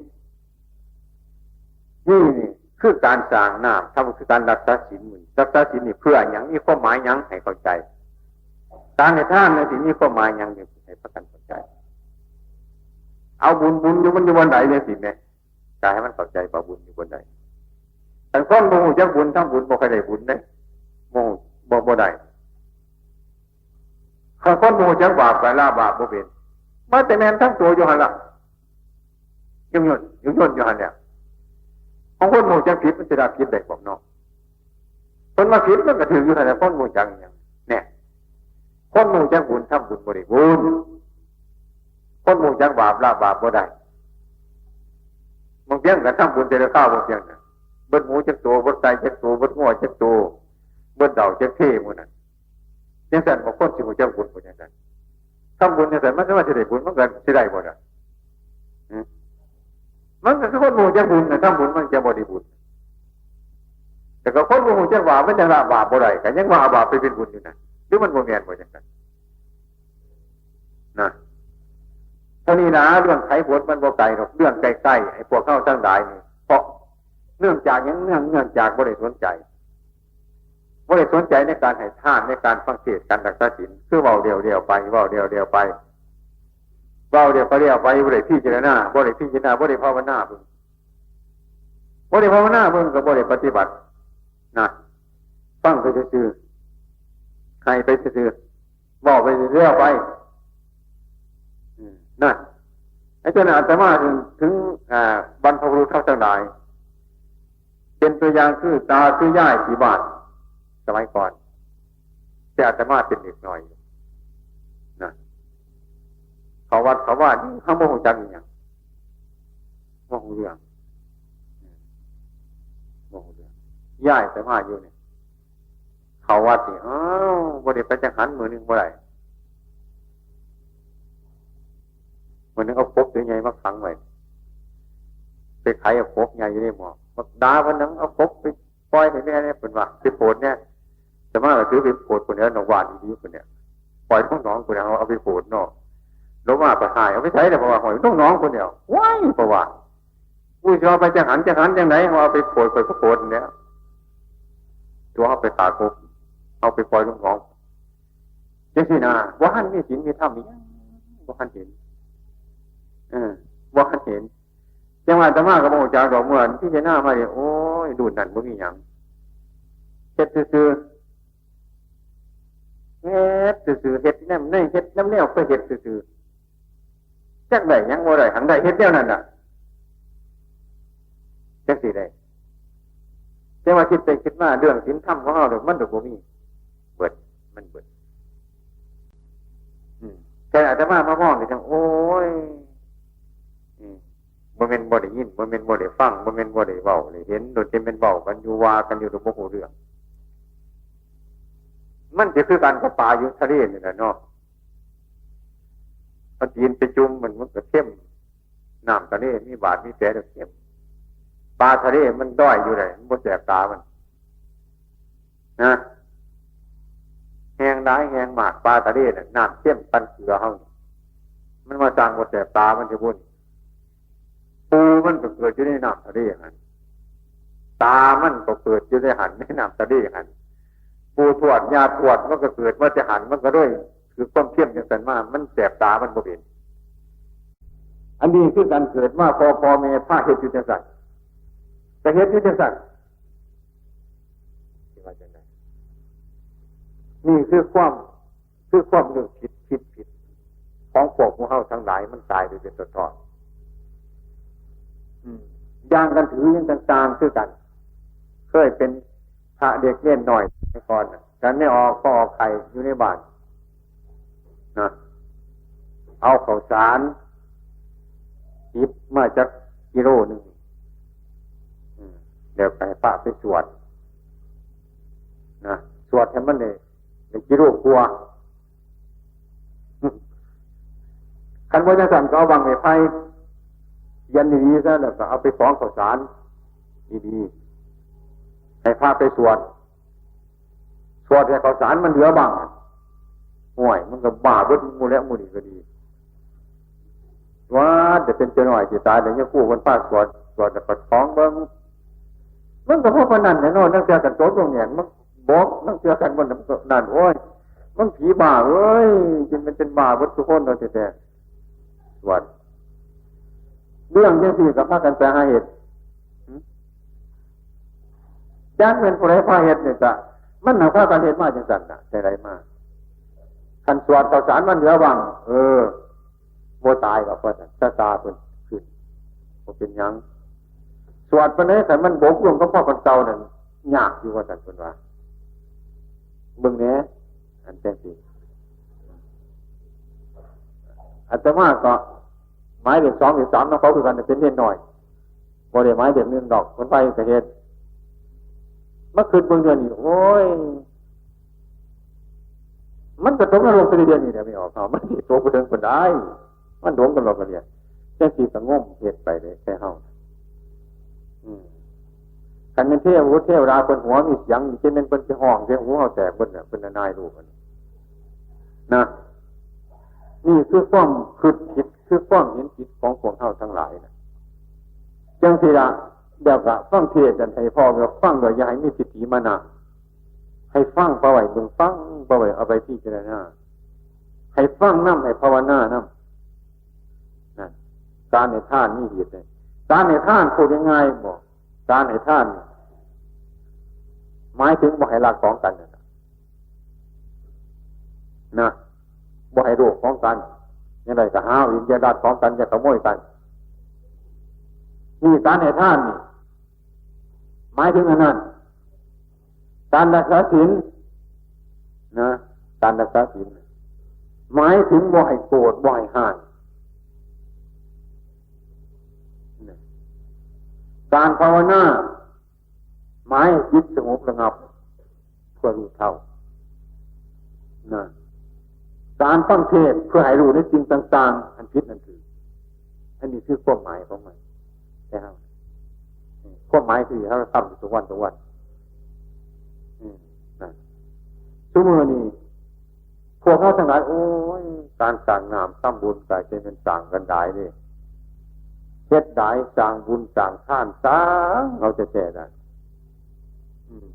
นี่ นี่คือการสร้างน้ำ ทำคือการรักษาศีลมื้อนี้ รักษาศีลนี่เพื่อหยัง มีความหมายหยังให้เข้าใจ การให้ทานจั่งซี้มีความหมายหยังจั่งซี้ให้พากันเข้าใจ เอาบุญ บุญอยู่มันอยู่บ่อนใดจั่งซี้แหม ก็ให้มันเข้าใจว่าบุญอยู่บ่อนใด คันคนบ่รู้จักบุญ ทำบุญบ่ค่อยได้บุญเด้ บ่ บ่ บ่ได้ คันคนบ่รู้จักบาป ก็ละบาปบ่เป็น มันแต่แม่นทั้งตัวอยู่หั่นล่ะ ยุ่งยนต์ ยุ่งยนต์อยู่หั่นแหละ ของคนบ่รู้จักผิด มันสิละผิดได้บ่เนาะ คนมาผิดมันก็ถืกอยู่หั่นแหละ คนบ่รู้จักอิหยัง แน่ คนบ่รู้จักบุญ ทำบุญบ่ได้บุญ คนบ่รู้จักบาป ละบาปบ่ได้ บางเทื่อก็ทำบุญแต่ละคราว บางเทื่อน่ะ เบิดหมูจักโต เบิดไก่จักโต เบิดงัวจักโต เบิดเหล้าจักเทหมู่นั้น จั่งซั้นบ่ คนสิรู้จักบุญบ่จั่งซั้น ทำบุญจั่งซั้น มันสิว่าสิได้บุญ มันก็สิได้บ่ล่ะ อืม มันก็คือคนบ่รู้จักบุญน่ะ ทำบุญมันจะบ่ได้บุญ แต่ก็คนบ่รู้จักบาป มันจั่งละบาปบ่ได้ ก็ยังว่าเอาบาปไปเป็นบุญอยู่นะ หรือมันบ่แม่นบ่จั่งซั้น นะ เท่านี้นะ เรื่องไขบทมันบ่ไกลดอก เรื่องใกล้ๆ ไอ้พวกเฮาทั้งหลายนี่ เพราะเนื่องจากหยัง เนื่อง เนื่องจากบ่ได้สนใจ บ่ได้สนใจในการให้ทาน ในการฟังเทศน์ การรักษาศีล คือเว้าเดียวๆ ไป เว้าเดียวๆ ไป เว้าเดียวก็เดียวไป บ่ได้พิจารณา บ่ได้พิจารณา บ่ได้ภาวนาเบิ่ง บ่ได้ภาวนาเบิ่งก็บ่ได้ปฏิบัติ นะ ฟังไปซื่อๆ ให้ไปซื่อๆ เว้าไปเรื่อยไป อืม นั่น ไอ้เจ้าน่ะ อาตมาถึง ถึง อ่า บรรพบุรุษเฮาทั้งหลาย เป็นตัวอย่างคือตาคือยายที่บ้าน สมัยก่อน แต่อาตมาเป็นเด็กน้อยอยู่ นะ เขาวัดเขาว่านี่ เขาบ่รู้จักอิหยัง บ่รู้เรื่อง อืม บ่รู้เรื่อง ยายอาตมาอยู่นี่ เข้าวัดนี่ อ้าว บ่ได้ไปจังหันมื้อหนึ่งบ่ได้ มื้อหนึ่งเอากบตัวใหญ่มาขังไว้ ไปไขเอากบใหญ่อยู่ในหม้อ บักดาเพิ่นน่ะ เอากบไปปล่อยให้แม่เนี่ย เพิ่นว่า ไปโผดเนี่ย อาตมาก็ถือไปโผดพุ้นแหล้ว นอกบ้านดีๆ พุ้นเนี่ย ปล่อยลงหนองพุ้นเนี่ย เอา เอาไปโผดเนาะ ลงมาไปหาย เอาไปไสล่ะ เพราะว่าห้อยลงหนองพุ้นเนี่ย ว้าย เพราะว่า อุ้ย สิเอาไปจังหัน จังหันจังได๋ เอาไปโผด ไปก็โผดเนี่ย ตัวเอาไปฆ่ากบ เอาไปปล่อยลงหนอง จังซี่นะ บ่ทันมีศีลมีธรรมอีหยัง บ่ทันเห็น เออ บ่ทันเห็น จังว่าอาตมาก็บ่รู้จักดอก เมื่อพิจารณามานี่ โอ้ย รุ่นนั้นบ่มีหยัง เฮ็ดซื่อๆ เฮ็ดซื่อๆ เฮ็ดนำใน เฮ็ดนำแนวเคยเฮ็ดซื่อๆ จักได้หยังบ่ได้ หังได้เฮ็ดแนวนั้นน่ะ จังซี่ได้ แต่ว่าคิดไปคิดมา เรื่องศีลธรรมของเฮาดอก มันดอกบ่มี เบิด มันเบิด อืม แต่อาตมามามองนี่จัง โอ้ย อืม บ่แม่นบ่ได้ยิน บ่แม่นบ่ได้ฟัง บ่แม่นบ่ได้เว้าได้เห็น โดนแต่แม่นเว้ากันอยู่ ว่ากันอยู่ โดยบ่ฮู้เรื่อง มันสิคือกันกับปลาอยู่ทะเลนี่แหละเนาะ เอาตีนไปจุ่มมัน มันก็เค็ม น้ำทะเลมีบาดมีแผลแล้วเค็ม ปลาทะเลมันด้อยอยู่ได๋ มันบ่แสบตามัน นะ แฮงหลายแฮงมาก ปลาทะเลน่ะ น้ำเค็มปานเกลือเฮานี่ มันมาสร้างบ่แสบตามันสิบุ่น ปูมันก็เกิดอยู่ในน้ำทะเลหั่น ตามันก็เกิดอยู่ในหั่น ในน้ำทะเลหั่น ปู่ทวดย่าทวดมันก็เกิดมาแต่หั่น มันก็เลยถือความเค็มจังซั่นมา มันแสบตามันบ่เป็น อันนี้คือการเกิดมา พ่อ พ่อแม่พาเฮ็ดอยู่จังซั่น ก็เฮ็ดอยู่จังซั่น สิว่าจังใด๋ นี่คือความ คือความนึกผิดคิดผิดของพวกหมู่เฮาทั้งหลาย มันตายไปเป็นตอนๆ อืม อย่างกันถือหยังต่างๆ คือกัน เคยเป็นพระเด็กเนนน้อยแต่ก่อนน่ะ กันไม่ออกก็ออกไข่อยู่ในบ้านนะ เอาข้าวสาร หยิบมาจากกิโลหนึ่ง อืม เดี๋ยวไปพระไปสวด นะ สวดให้มันได้ ได้กิโลกว่า คันบ่จั่งซั้นก็เอาบั้งไม้ไผ่เขียนดีๆ ซะ แล้วก็เอาไปสองข้าวสารดีๆ ให้พระไปสวด สวดให้ข้าวสารมันเหลือบ้าง โอ้ย มันก็บ้าเบิดหมู่แล้ว หมู่นี้ก็ดี ว่าแต่เป็นเจ้าน้อยสิตาย แล้วยังกู้คนพาสวด สวดแล้วก็ท้องเบิ่ง มันก็พอปานนั้นแหละเนาะ นั่นเทื่อกันตกลงเนี่ย มันบอก นั่นเทื่อกันมันนั่น โอ้ย มันผีบ้าเอ้ย จนมันเป็นบ้าเบิดทุกคนเลยแท้ๆ สวด เรื่องจังซี่ก็พากันไปหาเฮ็ด หึ จักแม่นผู้ใดพาเฮ็ดนี่ก็ มันน่ะพากันเฮ็ดมาจังซั่นน่ะ แต่ใดมา คันสวดข้าวสารมันเหลือบ้าง เออ บ่ตายดอก ว่าซั่น ตาตาเพิ่นขึ้น บ่เป็นหยัง สวดปานใด คันมันบกลงกับพอกันเก่านั่น ยากอยู่ ว่าซั่นเพิ่นว่า เบิ่งแหน่ อันจังซี่ อาตมาก็หมายเลขสองเลขสามนำเขาคือกัน เป็นเนนน้อย บ่ได้หมายเลขหนึ่งดอก เพิ่นไปก็เฮ็ด มาคิดเบิ่งเดี๋ยวนี้ โอ้ย มันก็ตกนรกไปเรื่อยๆ นี่แหละ ไม่ออกเอา มันสิตกไปถึงปานใด มันหลงกันหลอกกันเรียน จังซี่ก็งมเฮ็ดไปเลย แต่เฮา อืม คันแม่นเทวบุตรเทวดาเพิ่นหัวมีเสียง นี่จะแม่นเพิ่นสิฮ้องเสียงหูเฮาแตกเบิดน่ะ เพิ่นน่ะนายรู้เพิ่น นะ นี่คือความคิดผิด คือความเห็นผิดของพวกเฮาทั้งหลายน่ะ จังซี่ล่ะ เดี๋ยวก็ฟังเทศน์นั่นให้พอ ฟังโดยอย่าให้มีทิฏฐิมานะ ให้ฟังไปไว้เบิ่ง ฟังไปไว้เอาไปพิจารณา ให้ฟังนำ ให้ภาวนานำ นั่น การให้ทานมีเหตุเลย การให้ทานพูดง่ายๆ บอก การให้ทานนี่ หมายถึงบ่ให้ลักของกันนั่นน่ะ นะ บ่ให้โลภของกัน อย่างใดก็หาเอาเอง อย่าลักของกัน อย่าขโมยกัน นี่การให้ทานนี่ หมายถึงอันนั้น การรักษาศีล นะ การรักษาศีล หมายถึงบ่ให้โกรธ บ่ให้ฮ้าย การภาวนา หมายให้จิตสงบระงับ เพื่อรู้เท่า นะ การฟังเทศน์เพื่อให้รู้ในสิ่งต่างๆ อันผิดอันถูก อันนี้คือความหมายของมัน นะครับ ความหมายที่เราทำอยู่ทุกวันทุกวัน อืม นะ ซุมื้อนี้ พวกเราทั้งหลาย โอ้ย การสร้างน้ำทำบุญก็จะเป็นสร้างกันหลายเด้ เฮ็ดหลาย สร้างบุญสร้างทาน สร้างเอาแต่แต่นั้น อืม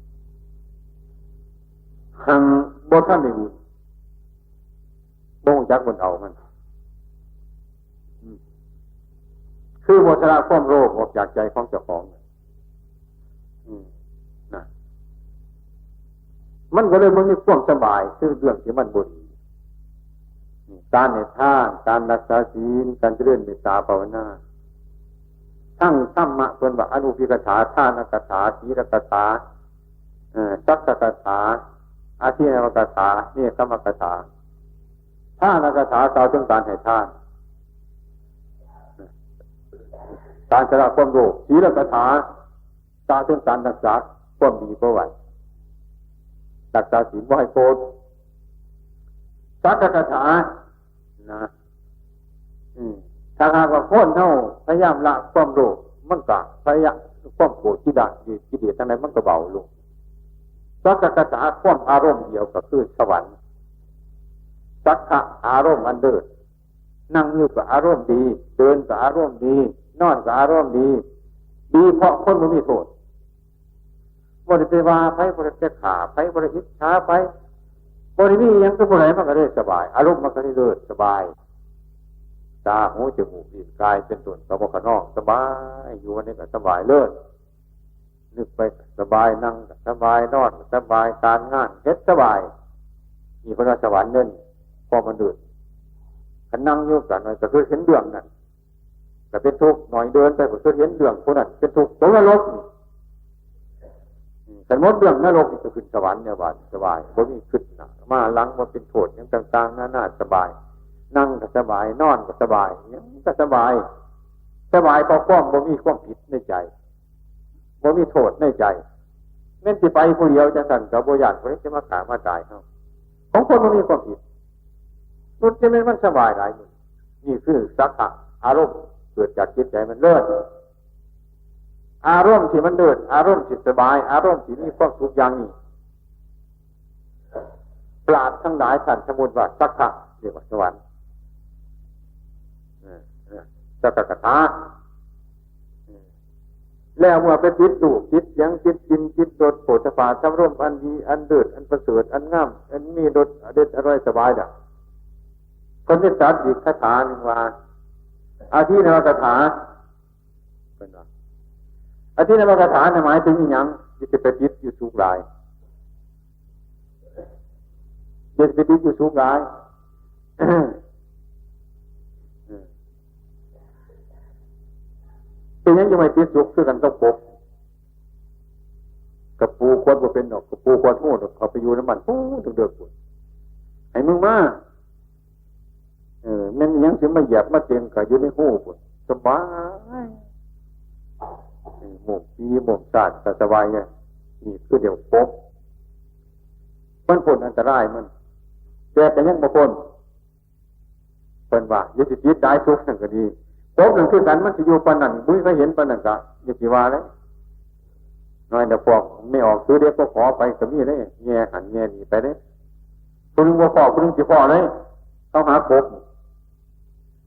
หังบ่ทันได้บุญ บ่รู้จักบุญเอามัน อืม คือบ่ชนะความโลภออกจากใจของเจ้าของ อืม นะ มันก็เลยบ่มีความสบาย คือเรื่องที่มันบ่ดี อืม การให้ทาน การรักษาศีล การเจริญเมตตาภาวนา ทั้งธรรมะเพิ่นว่าอนุพิกถา ทานกถา ศีลกถา เอ่อ สักกถา อาทินวกถา เนคขมกถา ทานกถากล่าวถึงการให้ทาน การชำระความโลภ ศีลกถา กล่าวถึงการรักษาความดีบ่ไหว รักษาศีลบ่ให้โกรธ สักกถา นะ อืม ถ้าหากว่าคนเฮาพยายามละความโลภ มันก็พยายาม ความโกรธ กิเลส กิเลสทั้งหลายมันก็เบาลง สักกถา ความอารมณ์เดียวก็คือสวรรค์ สักขะอารมณ์อันเลิศ นั่งอยู่ก็อารมณ์ดี เดินก็อารมณ์ดี นอนก็อารมณ์ดี ดีเพราะคนบ่มีโทษ บ่ได้ไปว่าไผ บ่ได้ไปฆ่าไผ บ่ได้อิจฉาไผ บ่ได้มีหยังกับผู้ใด มันก็เลยสบาย อารมณ์มันก็เลยเลิศสบาย ตา หู จมูก ลิ้น กาย เป็นต้น ก็บ่ขนอง สบาย อยู่วันนี้ก็สบายเลิศ นึกไปก็สบาย นั่งก็สบาย นอนก็สบาย การงานเฮ็ดสบาย นี่เพิ่นว่าสวรรค์เด้อนี่ ความมันเดิน คันนั่งอยู่กันหน่อยก็คือเห็นเรื่องนั้น ก็เป็นทุกข์หน่อย เดินไปก็คือเห็นเรื่องผู้นั้นเป็นทุกข์ ตกนรกนี่ อืม คันหมดเรื่องนรกนี่ก็ขึ้นสวรรค์เนี่ย ว่าสบาย บ่มีคิดหน้ามาหลัง บ่เป็นโทษหยังต่างๆนานา สบาย นั่งก็สบาย นอนก็สบาย หยังก็สบาย สบายเพราะความบ่มีความผิดในใจ บ่มีโทษในใจ แม่นสิไปผู้เดียวจังซั่นก็บ่ย้านผู้ใดสิมาฆ่ามาตายเฮา ของคนบ่มีความผิด นุษย์จะแม่นมันสบายหลายมื้อ นี่คือสักขะอารมณ์ เกิดจากจิตใจมันเลิศ อารมณ์ที่มันเลิศ อารมณ์ที่สบาย อารมณ์ที่มีความสุขอย่างนี้ ปราชญ์ทั้งหลายท่านสมมุติว่าสักขะ เรียกว่าสวรรค์ เออ เออ สักขะกถา เออ แล้วเมื่อไปติดรูป ติดเสียง ติดกลิ่น ติดรส โผฏฐัพพะธรรมารมณ์ อันดี อันเลิศ อันประเสริฐ อันงาม อันมีรสอร่อยสบายน่ะ เพิ่นได้ตรัสอีกคาถาหนึ่งว่า อธินวคถา เพิ่นว่า อธินวคถาน่ะหมายถึงอิหยัง ที่จะไปติดอยู่สุขหลาย อย่าไปติดอยู่สุขหลาย เป็นหยังจะไม่ติดสุขคือกันกับกบ กะปูขวดบ่เป็นดอก กะปูขวดฮู้ดอก เขาไปอยู่นำมัน โอ้ เดือกๆ พุ้น ให้มึงมา เออ แม่นอิหยังสิมาเหยียบมาเต็งกะอยู่ในฮู้พุ้น สบาย เออ หมวกปีหมวกสาดกะสบายไง นี่คือเดี๋ยวกบ มันพ้นอันตรายมัน แต่กะยังบ่พ้น เพิ่นว่า อย่าสิติดหลายสุขนั่นก็ดี กบนั่นคือกัน มันสิอยู่ปานนั้น บุ้ยเขาเห็นปานนั้นกะ อย่าสิว่าเลย น้อยแต่พวกไม่ออกซื้อเด็กก็ขอไปก็มีเลย แง่หันแง่นี่ไปเลย ผู้หนึ่งบ่พ้อ ผู้หนึ่งสิพ้อเลย เขาหากบ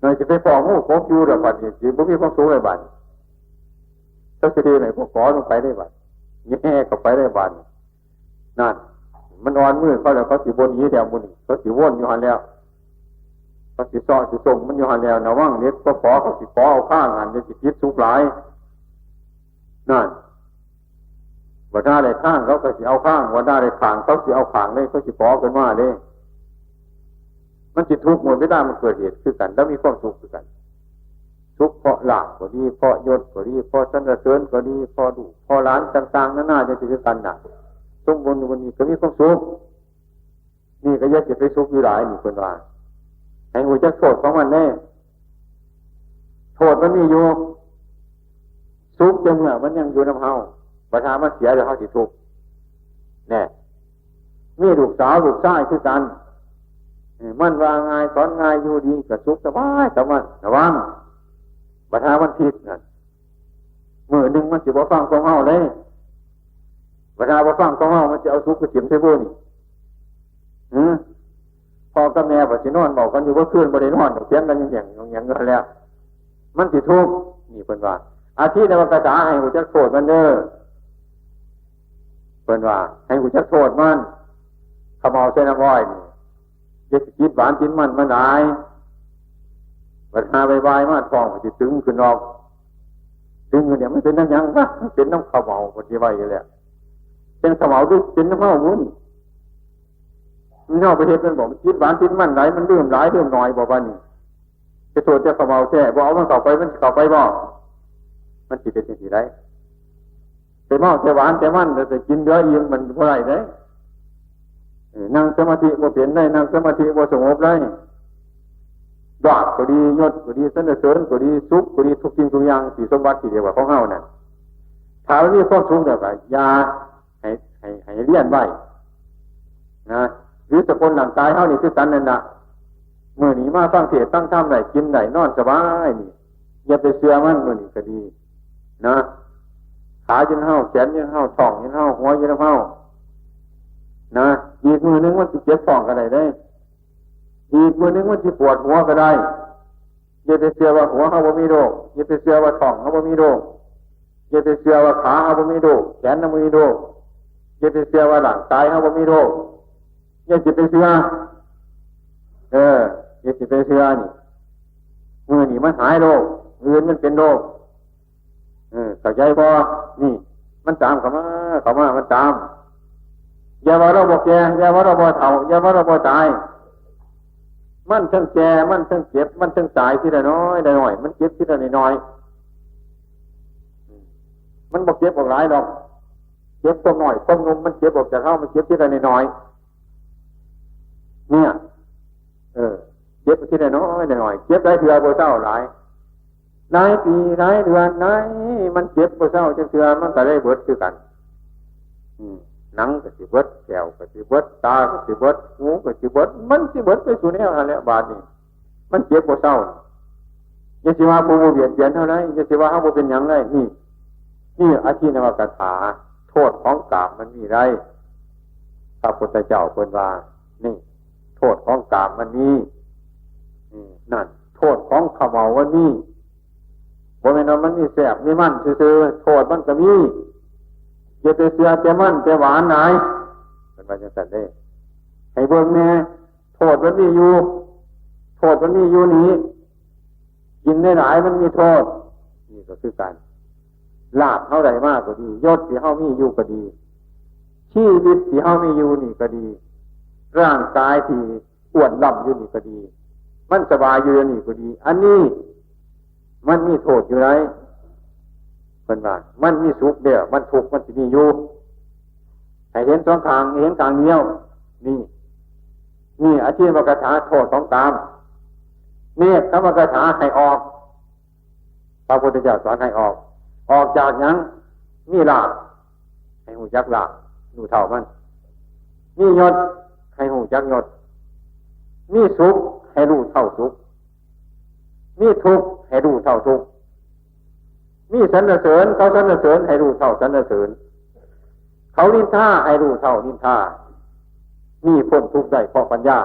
น้อยสิไปพ้องูกบอยู่ดอกบัดนี้ สิบ่มีความสุขเลยบัดนี้ เขาสิดีไหนพวกขอลงไปได้บัด แง่เข้าไปได้บัดนี้ นั่น มันอ่อนมือเขาแล้ว เขาสิบ่หนีแล้ว มื้อนี้ เขาสิวนอยู่หั่นแล้ว เขาสิซ้อสิส่งมันอยู่หั่นแล้ว ระวังเด็กก็ขอ เขาสิขอเอาข้างหั่น เดี๋ยวสิติดสุขหลาย นั่น บัดหน้าได้ข้าง เขาก็สิเอาข้าง บัดหน้าได้ข้าง เขาสิเอาข้างเลย เขาสิขอขึ้นมาเลย มันสิทุกข์หมดเวลามันเกิดเหตุคือกัน แล้วมีความสุขคือกัน สุขเพราะลาภก็ดี เพราะยศก็ดี เพราะสรรเสริญก็ดี เพราะลูก เพราะหลานต่างๆนานา จังซี่คือกันน่ะ สมบูรณ์อยู่วันนี้ก็มีความสุข นี่ก็อย่าสิไปสุขอยู่หลาย นี่เพิ่นว่า ให้ฮู้จักโทษของมันแน่ โทษมันมีอยู่ สุขแต่เมื่อมันยังอยู่นำเฮา บัดหามันเสียแล้วเฮาสิทุกข์ แน่ มีลูกสาวลูกชายคือกัน เออ มันว่าง่ายสอนง่าย อยู่ดีก็สุขสบายกับมัน ระวัง บัดหามันผิดนั่น มื้อหนึ่งมันสิบ่ฟังของเฮาเลย บัดหาบ่ฟังของเฮา มันสิเอาสุขไปถิ่มใส่ผู้นี่ หือ พ่อกับแม่บัดสินอนเว้ากันอยู่บ่คืน บ่ได้นอนดอก เถียงกันอยู่หยังอยู่หยังอยู่หั่นแหล้ว มันสิทุกข์ นี่เพิ่นว่า อธินวคถา ให้ฮู้จักโทษมันเด้อ เพิ่นว่า ให้ฮู้จักโทษมัน เขม่าใส่น้ำอ้อยนี่ อย่าสิติดหวานติดมันมันหลาย บัดหาบ่ายๆมาท้องก็สิตึงขึ้นดอก ตึงขึ้นเนี่ยมันเป็นน้ำหยังวะ มันเป็นน้ำเขม่า เพิ่นสิว่าอยู่แล้ว เป็นเขม่าหรือเป็นน้ำเมาบุนี่ มันเอาไปเฮ็ดมันบอก มันติดหวานติดมันหลาย มันดื่มหลายดื่มน้อยบอกว่านี่ ไปโทษแต่เขม่าแท้ บ่เอามันเข้าไป มันสิเข้าไปบ่ มันสิเป็นจังซี่ได๋ ไปเมาแต่หวานแต่มัน แล้วไปกินเหลืออิ่ม มันบ่ได้เด้ เออ นั่งสมาธิบ่เป็นได้ นั่งสมาธิบ่สงบได้ ลาภก็ดี ยศก็ดี สรรเสริญก็ดี สุขก็ดี ทุกสิ่งทุกอย่าง ที่สมบัติที่เรียกว่าของเฮานั่น ถ้ามันมีความสุขแล้วก็อย่าให้ ให้ ให้เรียนไว้นะ หรือสกุลร่างกายเฮานี่คือกันนั่นน่ะ มื้อนี้มาฟังเทศน์ฟังธรรมได้ กินได้ นอนสบายนี่ อย่าไปเชื่อมัน มื้อนี้ก็ดีนะ ขาอยู่นำเฮา แขนอยู่นำเฮา ท้องอยู่นำเฮา หัวอยู่นำเฮานะ อีกมื้อหนึ่งมันสิเจ็บท้องก็ได้เด้ อีกมื้อหนึ่งมันสิปวดหัวก็ได้ อย่าไปเชื่อว่าหัวเฮาบ่มีโรค อย่าไปเชื่อว่าท้องเฮาบ่มีโรค อย่าไปเชื่อว่าขาเฮาบ่มีโรค แขนเฮาบ่มีโรค อย่าไปเชื่อว่าร่างกายเฮาบ่มีโรค อย่าสิไปเชื่อ เออ อย่าสิไปเชื่อนี่ มื้อนี้มันหายโรค มื้ออื่นมันเป็นโรค เออ เข้าใจบ่ นี่ มันตามเข้ามา เข้ามา มันตาม อย่าว่าเราบ่แก่ อย่าว่าเราบ่เฒ่า อย่าว่าเราบ่ตาย มันทั้งแก่ มันทั้งเจ็บ มันทั้งตายทีละน้อยละน้อย มันเจ็บทีละน้อยๆ มันบ่เจ็บออกหลายดอก เจ็บความน้อยความหนุ่ม มันเจ็บออกจากเฮา มันเจ็บทีละน้อยๆ เนี่ย เออ เจ็บทีละน้อยละน้อย เจ็บหลายเทื่อบ่เซาหลาย หลายปีหลายเดือนหลาย มันเจ็บบ่เซาจักเทื่อ มันก็เลยเบิดคือกัน อืม หนังก็สิเบิด แข้วก็สิเบิด ตาก็สิเบิด หูก็สิเบิด มันสิเบิดไปสู่แนวหั้นแหละ บาดนี้ มันเจ็บบ่เซา อย่าสิว่าผู้บ่เบียดเบียนเฮาได้ อย่าสิว่าเฮาบ่เป็นหยังได้ นี่ นี่อธินวกถา โทษของกามมันมีได้ พระพุทธเจ้าเพิ่นว่า นี่ โทษของกามมันมี อืม นั่น โทษของเขม่ามันมี บ่แม่นว่ามันมีแซ่บมีมันซื่อๆ โทษมันก็มี อย่าไปเชื่อแต่มันแต่หวานหลาย เพิ่นว่าจังซั่นเด้ ให้เบิ่งแหน่ โทษมันมีอยู่ โทษมันมีอยู่นี่ กินหลายๆ มันมีโทษ นี่ก็คือกัน ลาภเฮาได้มาก็ดี ยศที่เฮามีอยู่ก็ดี ชีวิตที่เฮามีอยู่นี่ก็ดี ร่างกายที่อ้วนล่ำอยู่นี่ก็ดี มันสบายอยู่นี่ก็ดี อันนี้มันมีโทษอยู่ไหน เพิ่นว่า มันมีสุขแล้ว มันทุกข์มันสิมีอยู่ ให้เห็นสองข้าง เห็นข้างเดียว นี่ นี่อธินวกถา โทษของกาม เนกขมกถา ให้ออก พระพุทธเจ้าสอนให้ออก ออกจากหยัง มีลาภ ให้ฮู้จักลาภ รู้เท่ามัน มียศ ให้ฮู้จักยศ มีสุข ให้รู้เท่าสุข มีทุกข์ ให้รู้เท่าทุกข์ มีสรรเสริญ เขาสรรเสริญ ให้รู้เท่าสรรเสริญ เขานินทา ให้รู้เท่านินทา นี่พ้นทุกข์ได้เพราะปัญญา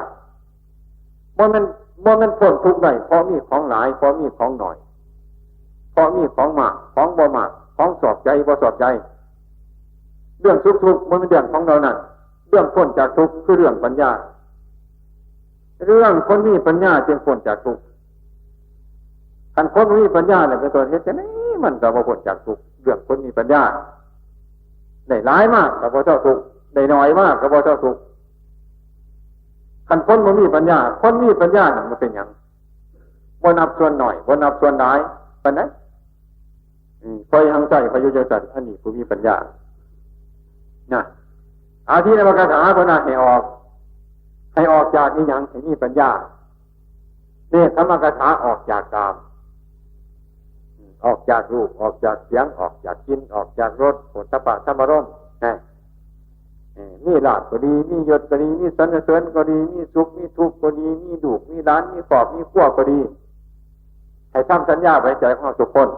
บ่แม่น บ่แม่นพ้นทุกข์ได้เพราะมีของหลาย เพราะมีของหน่อย เพราะมีของมาก ของบ่มาก ของชอบใจ บ่ชอบใจ เรื่องสุขทุกข์บ่แม่นเรื่องของเรานั้น เรื่องพ้นจากทุกข์คือเรื่องปัญญา เรื่องคนมีปัญญาจึงพ้นจากทุกข์ คันคนบ่มีปัญญาเนี่ย เป็นต้น เฮ็ดจั่งใดมันก็บ่พ้นจากทุกข์ เรื่องคนมีปัญญา ได้หลายมากก็บ่เซาทุกข์ ได้น้อยมากก็บ่เซาทุกข์ คันคนบ่มีปัญญา คนมีปัญญาน่ะมันเป็นหยัง บ่นับส่วนน้อย บ่นับส่วนหลายปานใด อืม คอยหังใส่พายุจังซั่น อันนี้ผู้มีปัญญา นะ อธินวกถา เพิ่นว่าให้ออก ให้ออกจากอีหยัง ให้มีปัญญา เนกขมกถา ออกจากกาม อืม ออกจากรูป ออกจากเสียง ออกจากกลิ่น ออกจากรส โผฏฐัพพะธรรมารมณ์ นะ เอ่อ มีลาภก็ดี มียศก็ดี มีสรรเสริญก็ดี มีสุข มีทุกข์ก็ดี มีลูก มีหลาน มีครอบ มีครัวก็ดี ให้ทำสัญญาไว้ใจของเราทุกคน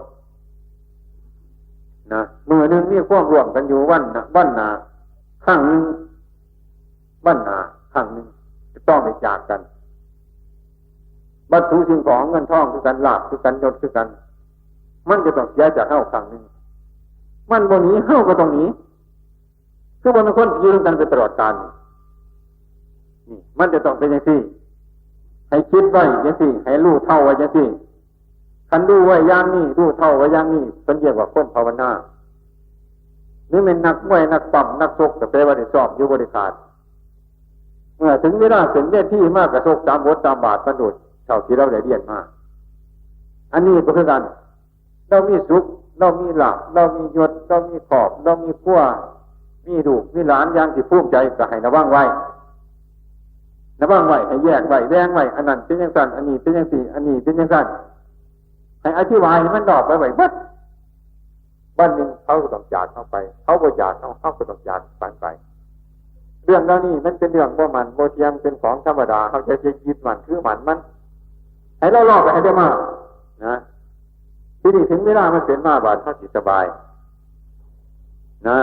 นะ มื้อหนึ่งมีความร่วมกันอยู่วันน่ะ วันหน้า ครั้งหนึ่ง วันหน้า ครั้งหนึ่ง จะต้องได้จากกัน วัตถุสิ่งของเงินทองคือกัน ลาภคือกัน ยศคือกัน มันจะต้องเสียจากเฮาครั้งหนึ่ง มันบ่หนี เฮาก็ต้องหนี คือบ่แม่นคนสิอยู่นำกันไปตลอดกาลนี่ นี่ มันจะต้องเป็นจั่งซี้ ให้คิดไว้จั่งซี้ ให้รู้เท่าไว้จั่งซี้ คันรู้ไว้อย่างนี้ รู้เท่าไว้อย่างนี้ เพิ่นเรียกว่าคนภาวนา หรือแม่นนักมวย นักปั้ม นักชก ก็แปลว่าได้ซ้อมอยู่บ่ได้ขาด เมื่อถึงเวลาขึ้นเวทีมากระชกตามบทตามบาท มันโดดเท่าที่เราได้เรียนมา อันนี้ก็คือกัน เรามีสุข เรามีลาภ เรามียศ เรามีครอบ เรามีครัว มีลูก มีหลานอย่างที่ภูมิใจ ก็ให้ระวังไว้ ระวังไว้ ให้แยกไว้ แบ่งไว้ อันนั้นเป็นจั่งซั่น อันนี้เป็นจั่งซี้ อันนี้เป็นจั่งซั่น ให้อธิบายให้มันรอบไปไว้เบิด วันหนึ่งเขาก็ต้องจากเฮาไป เขาบ่จากเฮา เฮาก็ต้องจากมันไป เรื่องเหล่านี้มันเป็นเรื่องบ่มั่นบ่เที่ยง เป็นของธรรมดา เฮาจะไปยึดมั่นถือมั่นมัน ให้เรารอบไปให้ได้มาก นะ ทีนี้ถึงเวลามันเป็นมาบาด เฮาสิสบาย นะ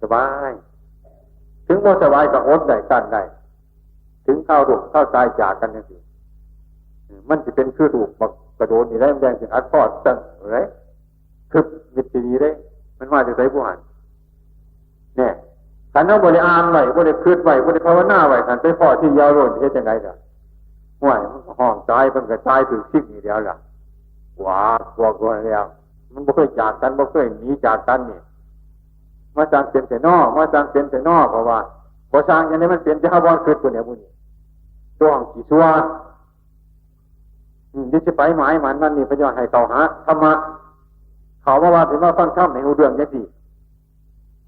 สบาย ถึงบ่สบายก็อดได้ กั้นได้ ถึงคราวลูกคราวตายจากกันจั่งซี้ มันสิเป็นคือลูกบักกระโดนนี่แหละ มันแดงถึงอัดคอตั้งเลย คือมิตรดีเด้ มันมาจากไสบ่หัน แน่ คันเฮาบ่ได้อ่านไว้ บ่ได้คิดไว้ บ่ได้ภาวนาไว้ คันไปพ้อทีเดียวโลด เฮ็ดจั่งใดล่ะ ห้วย มันก็ฮ้องตาย มันก็ตายถืกสิ่งนี่แล้วล่ะ กลัว กลัว กลัวแล้ว มันบ่เคยจากกัน บ่เคยหนีจากกันนี่ มาสร้างเป็นแต่นอก มาสร้างเป็นแต่นอก เพราะว่า บ่สร้างอย่างนี้มันเป็นแต่เฮาบ่คิดตัวเนี่ยผู้นี้ ตัวของขี้ชั่ว อืม เดี๋ยวสิไปหมายมันมันนี่ พระเจ้าให้เข้าหาธรรมะ เข้ามาว่าสิมาฟังธรรมให้ฮู้เรื่องจังซี่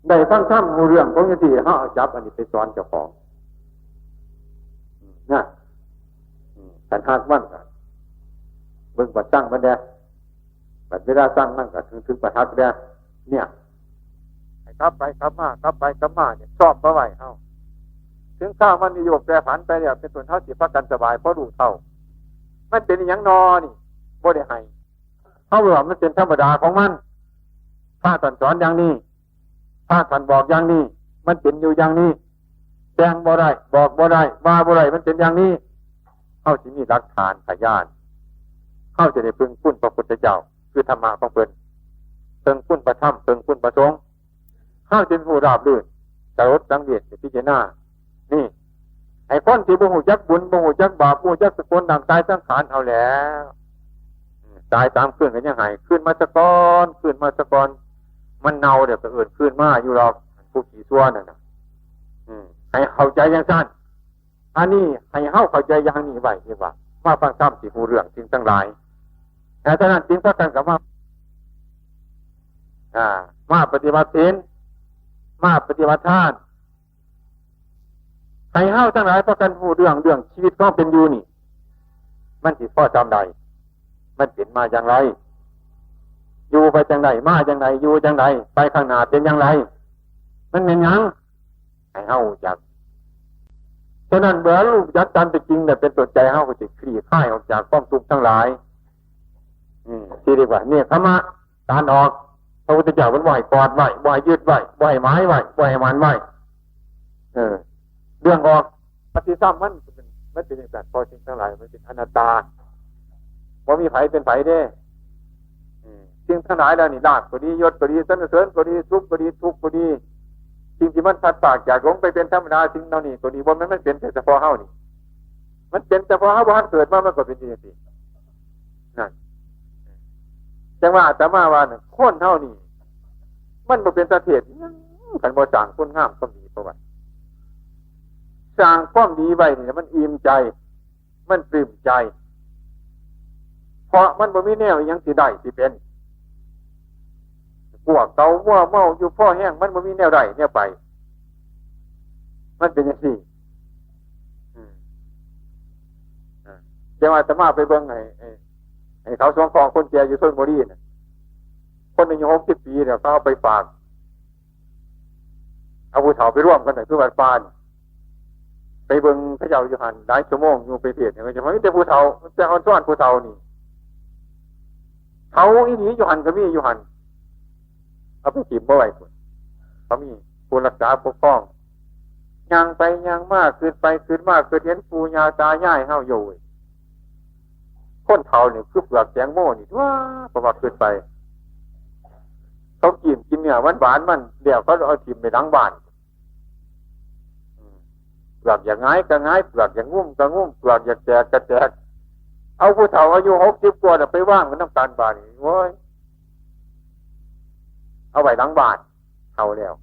ได้ฟังธรรมฮู้เรื่องของจังซี่ เฮาเอาจับอันนี้ไปสอนเจ้าของ อืม นะ อืม คันฮักมันก็เบิ่งบัดซังมันแด่ บัดเวลาซังมันก็ถึง ถึงบัดฮักแด่ เนี่ย ให้กลับไปกลับมา กลับไปกลับมาเนี่ย ซ้อมมาไว้เฮา ถึงคราวมันมีโยกแปรผันไปแล้ว เป็นต้น เฮาสิพากันสบาย เพราะรู้เท่า มันเป็นอิหยังนอนี่ บ่ได้ให้ เฮาว่ามันเป็นธรรมดาของมัน พระท่านสอนอย่างนี้ พระท่านบอกอย่างนี้ มันเป็นอยู่อย่างนี้ แต่งบ่ได้ บอกบ่ได้ ว่าบ่ได้ มันเป็นอย่างนี้ เฮาสิมีหลักฐานพยาน เฮาจะได้พึ่งคุณพระพุทธเจ้า คือธรรมะของเพิ่น พึ่งคุณพระธรรม พึ่งคุณพระสงฆ์ เฮาจึงฮู้ราบรื่น สลดสังเวช พิจารณา นี่ ให้คนที่บ่ฮู้จักบุญ บ่ฮู้จักบาป บ่ฮู้จักสกุลร่างกายสังขารเอาแล้ว อืม ตายสามคืนก็ยังให้ คืนมาซะก่อน คืนมาซะก่อน มันเน่าเดี๋ยวก็เอิ้นคืนมาอยู่หรอก ผู้ขี้ชั่วนั่นน่ะ อืม ให้เข้าใจอย่างซั่น อันนี้ให้เฮาเข้าใจอย่างนี้ไว้ เรียกว่า มาฟังธรรมสิฮู้เรื่องสิ่งทั้งหลาย แต่เท่านั้นจึงพากันกลับมา อ่า มาปฏิบัติศีล มาปฏิบัติทาน ให้เฮาทั้งหลายพากันฮู้เรื่อง เรื่องชีวิตความเป็นอยู่นี่ มันสิพอจำได้ มันเป็นมาอย่างไร อยู่ไปจังใด มาจังใด อยู่จังใด ไปข้างหน้าเป็นอย่างไร มันเป็นหยัง ให้เฮารู้จัก ฉะนั้นเมื่อรู้จักตามเป็นจริงเนี่ย เป็นต้นใจเฮาก็สิคลี่คลายออกจากความทุกข์ทั้งหลาย อืม ที่เรียกว่าเนคขมะ การออก พระพุทธเจ้าเพิ่นบ่ให้กอดไว้ บ่ให้ยึดไว้ บ่ให้หมายไว้ บ่ให้หมานไว้ เออ เรื่องออก ปฏิสัมมันเป็น มันเป็นอย่างนั้น เพราะสิ่งทั้งหลายมันเป็นอนัตตา บ่มีไผเป็นไผเด้ อืม สิ่งทั้งหลายแล้วนี่ ลาภก็ดี ยศก็ดี สรรเสริญก็ดี สุขก็ดี ทุกข์ก็ดี สิ่งที่มันพลัดพรากจากหลงไปเป็นธรรมดา สิ่งเหล่านี้ก็ดี บ่แม่นมันเป็นแต่เฉพาะเฮานี่ มันเป็นเฉพาะเฮาบ่ทันเกิดมา มันก็เป็นอยู่จังซี่ นั่น จังว่าอาตมาว่าน่ะ คนเฮานี่ มันบ่เป็นตาเทศอิหยัง คันบ่สร้างคุณงามความดีประวัติ สร้างความดีไว้นี่มันอิ่มใจ มันปลื้มใจ เพราะมันบ่มีแนวอิหยังสิได้สิเป็น พวกเก่ามัวเมาอยู่พอแฮง มันบ่มีแนวได้แนวไป มันเป็นจังซี่ อืม อ่า แต่ว่าอาตมาไปเบิ่งไอ้ ไอ้ ไอ้เขาสงเคราะห์คนแก่อยู่ชลบุรีน่ะ คนอายุหกสิบปีเนี่ย เขาเอาไปฝาก เอาผู้เฒ่าไปร่วมกันน่ะ คือวัดป่านี่ ไปเบิ่งเขาเจ้าอยู่หั่นหลายชั่วโมงอยู่ ไปเทศน์เนี่ย ก็จะมีแต่ผู้เฒ่า แต่อ่อนซ้อนผู้เฒ่านี่ เฒ่าอีหลีอยู่หั่นก็มีอยู่หั่น เอาไปถิ่มบ่ไว้พุ้น เขามีผู้รักษาปกครอง ย่างไปย่างมา คิดไปคิดมา คิดเห็นปู่ย่าตายายเฮาอยู่เว้ย คนเฒ่านี่คือเปลือกแตงโมนี่ตั๊ว เพราะว่าคิดไป เขากิน กินเนื้อหวานๆมัน แล้วเขาเอาถิ่มไปหลังบ้าน อืม เปลือกอยากหงายก็หงาย เปลือกอยากงุ้มก็งุ้ม เปลือกอยากแตกก็แตก เอาผู้เฒ่าอายุหกสิบกว่าน่ะไปวางไว้นำกันบาดนี้ โอ้ย เอาไว้หลังบ้าน เฒ่าแล้ว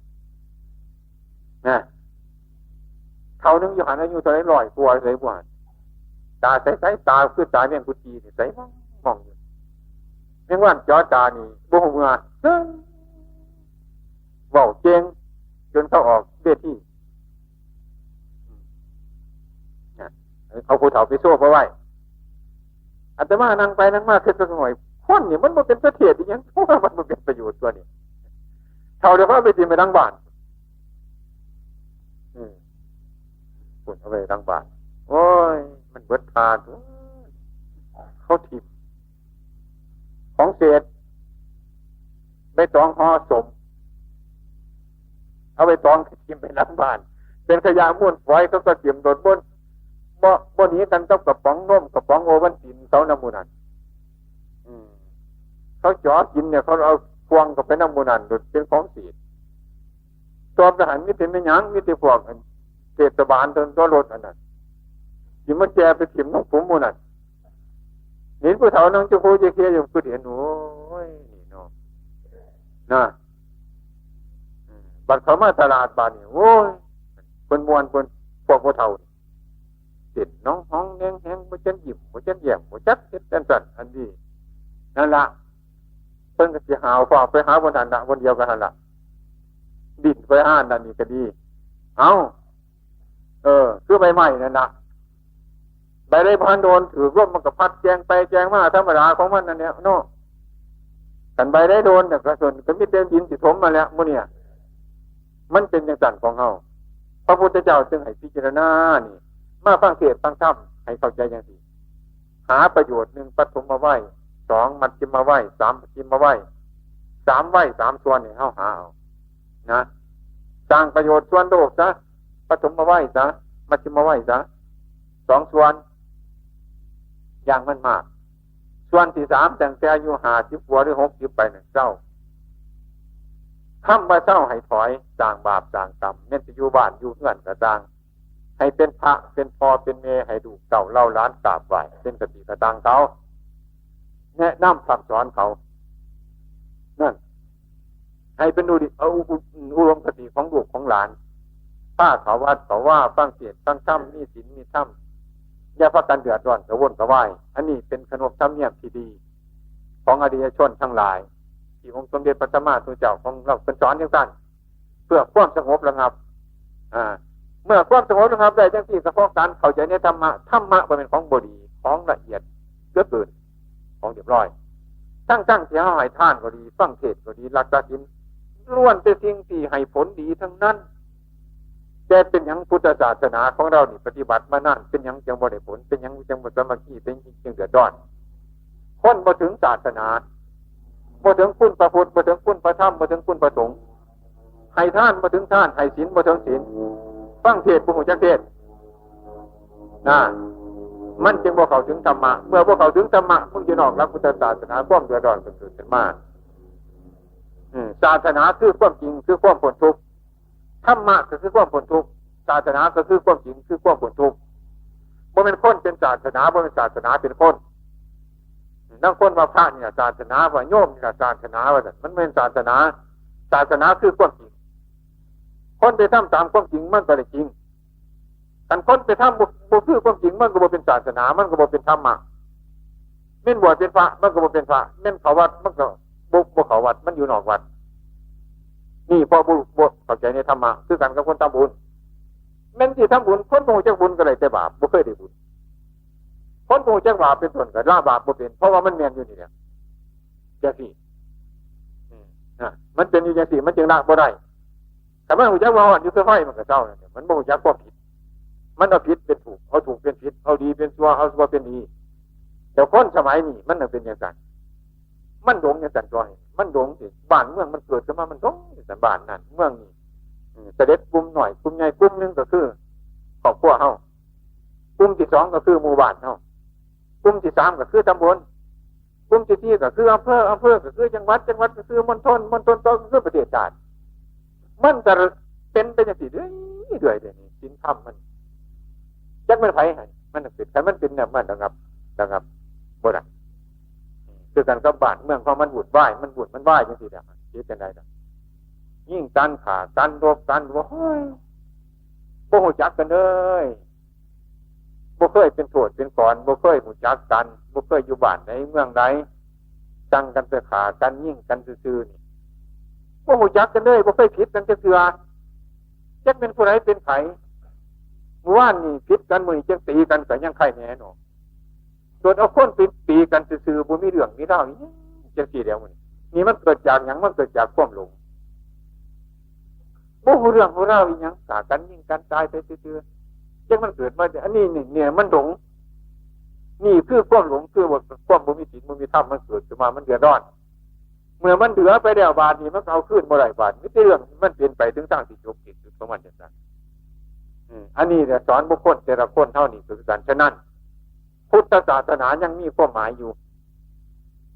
นะ เฒ่าหนึ่งอยู่หั่นอายุเท่าไหร่ ร้อยกว่าเลยบ่หั่น ตาใสๆ ตาคือตาแมงกุจีนี่ ใสมองๆอยู่ แมงวันเจาะตานี่ บ่ฮู้เมื่อ เว้าเก่ง จนเขาออกเวที นะ เอาผู้เฒ่าไปโซ่เอาไว้ อาตมานั่งไปนั่งมา คิดไปหน่อย คนนี่มันบ่เป็นประเทศอีหยัง เพราะว่ามันบ่เป็นประโยชน์ตัวนี้ เฒ่าเดี๋ยวเขาเอาไปถิ่มไปหลังบ้าน อืม พุ้นเอาไปหลังบ้าน โอ้ย มันเบิดค่าตั๊ว เขาถิ่ม ของเศษ ใบตองห่อส้ม เอาใบตองถิ่มไปหลังบ้าน เป็นขยะมูลฝอย เขาก็ถิ่มโดดบ่น บ่ บ่หนีกันกับกระป๋องนม กระป๋องโอวัลตินเขานำหมู่นั้น อืม เขาเจาะกินเนี่ย เขาเอาพวงเข้าไปนำหมู่นั้น โดดเป็นของเศษ ต่อไปหั่นมีแต่แม่นหยัง มีแต่พวกอันเทศบาลโดนตัวรถอันนั้น สิมาแก่ไปถิ่มนำขุมหมู่นั้น เห็นผู้เฒ่านั่งจะโคจะเคลียอยู่ คือเห็น โอ้ย นี่เนาะ นะ อืม บัดเขามาตลาดบาดนี่ โอ้ย เพิ่น ม่วนเพิ่น พวกผู้เฒ่านี่ เต้นน้องฮ้องแนงแฮง บ่จักยิ้ม บ่จักแย้ม บ่จักเฮ็ดจั่งซั่นอันนี้ นั่นล่ะ เพิ่นก็สิหาวฟ้าวไปหาบ่อนนั่นละ บ่อนเดียวกันหั่นละ ดิ้นไปหาอันนั้นนี่ก็ดี เอ้า เออ คือใบไม้นั่นน่ะ ใบใดบ่ทันโดน ถืกลมมันก็พัดแกว่งไปแกว่งมา ธรรมดาของมันนั่นแหละเนาะ คันใบใดโดนเนี่ย ก็ส่วน ก็มีแต่ดินสิถมมาแล้ว มื้อเนี่ย มันเป็นจั่งซั่นของเฮา พระพุทธเจ้าจึงให้พิจารณานี่ มาฟังเทศน์ฟังธรรมให้เข้าใจจั่งซี้ หาประโยชน์ หนึ่ง ปฐมวัย สอง มัชฌิมวัย สาม ปัจฉิมวัย สามวัย สามส่วนนี่เฮาหาเอา นะ สร้างประโยชน์ส่วนโลกซะ ปฐมวัยซะ มัชฌิมวัยซะ สองส่วน อย่างมันมาก ส่วนที่สาม ตั้งแต่อายุห้าสิบกว่าหรือหกสิบไปนั่นเซา คำว่าเซาให้ถอย สร้างบาปสร้างกรรม แม่นสิอยู่บ้านอยู่เฮือนก็ตาง ให้เป็นพระเป็นพ่อเป็นแม่ ให้ลูกเต้าเหล่าหลานกราบไหว้ เป็นคติกตังเขา แนะนำสั่งสอนเขา นั่น ให้เป็นอุดิ เอาอุ อุดมคติของลูกของหลาน พาเขาวัดเขาวา ฟังเทศน์ฟังธรรม มีศีลมีธรรม อย่าพากันเดือดร้อนกระวนกระวาย อันนี้เป็นขนบธรรมเนียมที่ดี ของอริยชนทั้งหลาย ที่องค์สมเด็จพระสัมมาสัมพุทธเจ้าของเราเพิ่นสอนจั่งซั่น เพื่อความสงบระงับ อ่า เมื่อความสงบระงับได้จั่งซี้ ก็เพราะการเข้าใจในธรรมะ ธรรมะบ่แม่นของบ่ดี ของละเอียดเหลือเกิน ของเรียบร้อย ทั้งๆที่เฮาให้ทานก็ดี ฟังเทศน์ก็ดี รักษาศีล ล้วนแต่สิ่งที่ให้ผลดีทั้งนั้น แต่เป็นหยังพุทธศาสนาของเรานี่ปฏิบัติมานาน เป็นหยังจั่งบ่ได้ผล เป็นหยังจั่งบ่สามัคคี เป็นหยังจั่งเดือดร้อน คนบ่ถึงศาสนา บ่ถึงคุณพระพุทธ บ่ถึงคุณพระธรรม บ่ถึงคุณพระสงฆ์ ให้ทานบ่ถึงทาน ให้ศีลบ่ถึงศีล ฟังเทศน์บ่ฮู้จักเทศน์ นะ มันจึงบ่เข้าถึงธรรมะ เมื่อบ่เข้าถึงธรรมะ มันอยู่นอกหลักพุทธศาสนา ความเดือดร้อนก็เกิดขึ้นมา อืม ศาสนาคือความจริง คือความพ้นทุกข์ ธรรมะก็คือความพ้นทุกข์ ศาสนาก็คือความจริง คือความพ้นทุกข์ บ่แม่นคนเป็นศาสนา บ่แม่นศาสนาเป็นคน บางคนว่าพระนี่ล่ะศาสนา ว่าโยมนี่ล่ะศาสนา ว่าซั่น มันบ่แม่นศาสนา ศาสนาคือความจริง คนไปทำตามความจริงมันก็ได้จริง คันคนไปทำบ่ บ่คือความจริง มันก็บ่เป็นศาสนา มันก็บ่เป็นธรรมะ แม่นบวชเป็นพระ มันก็บ่เป็นพระ แม่นเข้าวัด มันก็บ่ บ่เข้าวัด มันอยู่นอกวัด นี่เพราะบ่ บ่เข้าใจในธรรมะ คือกันกับคนทำบุญ แม่นสิทำบุญ คนบ่รู้จักบุญก็ได้แต่บาป บ่เคยได้บุญ คนบ่รู้จักบาปเป็นต้นก็ละบาปบ่เป็น เพราะว่ามันแม่นอยู่นี่แหละ จั่งซี้ อืม นะ มันเป็นอยู่จั่งซี้ มันจึงละบ่ได้ ถ้ามันรู้จักว่าฮ้อนอยู่คือไฟ มันก็เซานั่นแหละ มันบ่รู้จักความผิด มันเอาผิดเป็นถูก เอาถูกเป็นผิด เอาดีเป็นชั่ว เอาชั่วเป็นดี แต่คนสมัยนี้มันน่ะเป็นจั่งซั่น มันหลงจั่งซั่นตัวนี้ มันหลงสิ บ้านเมืองมันเกิดขึ้นมา มันหลงจั่งซั่น บ้านนั่น เมืองนี้ อืม เสด็จกลุ่มน้อย กลุ่มใหญ่ กลุ่มหนึ่งก็คือครอบครัวเฮา กลุ่มที่สองก็คือหมู่บ้านเฮา กลุ่มที่สามก็คือตำบล กลุ่มที่สี่ก็คืออำเภอ อำเภอก็คือจังหวัด จังหวัดก็คือมณฑล มณฑลก็คือประเทศชาติ มันก็เป็นไปจั่งซี้เรื่อยๆ เรื่อยๆ เดี๋ยวนี้ศีลธรรมมัน จักแม่นไผให้มันเป็น คันมันเป็นเนี่ยมันระงับ ระงับบ่ได้ คือกันกับบ้านเมืองของมันวุ่นวาย มันวุ่นมันวายจั่งซี้แหละเฮ็ดจั่งใดล่ะ ยิงกัน ฆ่ากัน รบกัน โอ้ย บ่รู้จักกันเลย บ่เคยเป็นโทษเป็นกร บ่เคยรู้จักกัน บ่เคยอยู่บ้านใดเมืองใด สั่งกันไปฆ่ากัน ยิงกันซื่อๆ นี่ บ่รู้จักกันเลย บ่เคยผิดกันจักเทื่อ จักเป็นผู้ใดเป็นไผ มื้อวานนี่ผิดกัน มื้อนี้จังตีกัน ก็ยังไคแหน่เนาะ โดนเอาคนไปตีกันซื่อๆ บ่มีเรื่องมีราวอิหยังจั่งซี้แหล้ว มื้อนี้ นี่มันเกิดจากหยัง มันเกิดจากความหลง บ่รู้เรื่องรู้ราวอิหยัง ฆ่ากันยิงกันตายไปซื่อๆ จักมันเกิดมา อันนี้นี่ เนี่ยมันหลง นี่คือความหลง คือว่าความบ่มีศีลบ่มีธรรม มันเกิดขึ้นมา มันเดือดร้อน เมื่อมันเหลือไปแล้ว บาดนี้มันก็เอาคืนบ่ได้ บาดมีแต่เรื่องมันเป็นไปถึงทางที่จบสิ้นสุดของมันจั่งซั่น อืม อันนี้แหละสอนบุคคลแต่ละคนเฮานี่คือกัน ฉะนั้น พุทธศาสนายังมีความหมายอยู่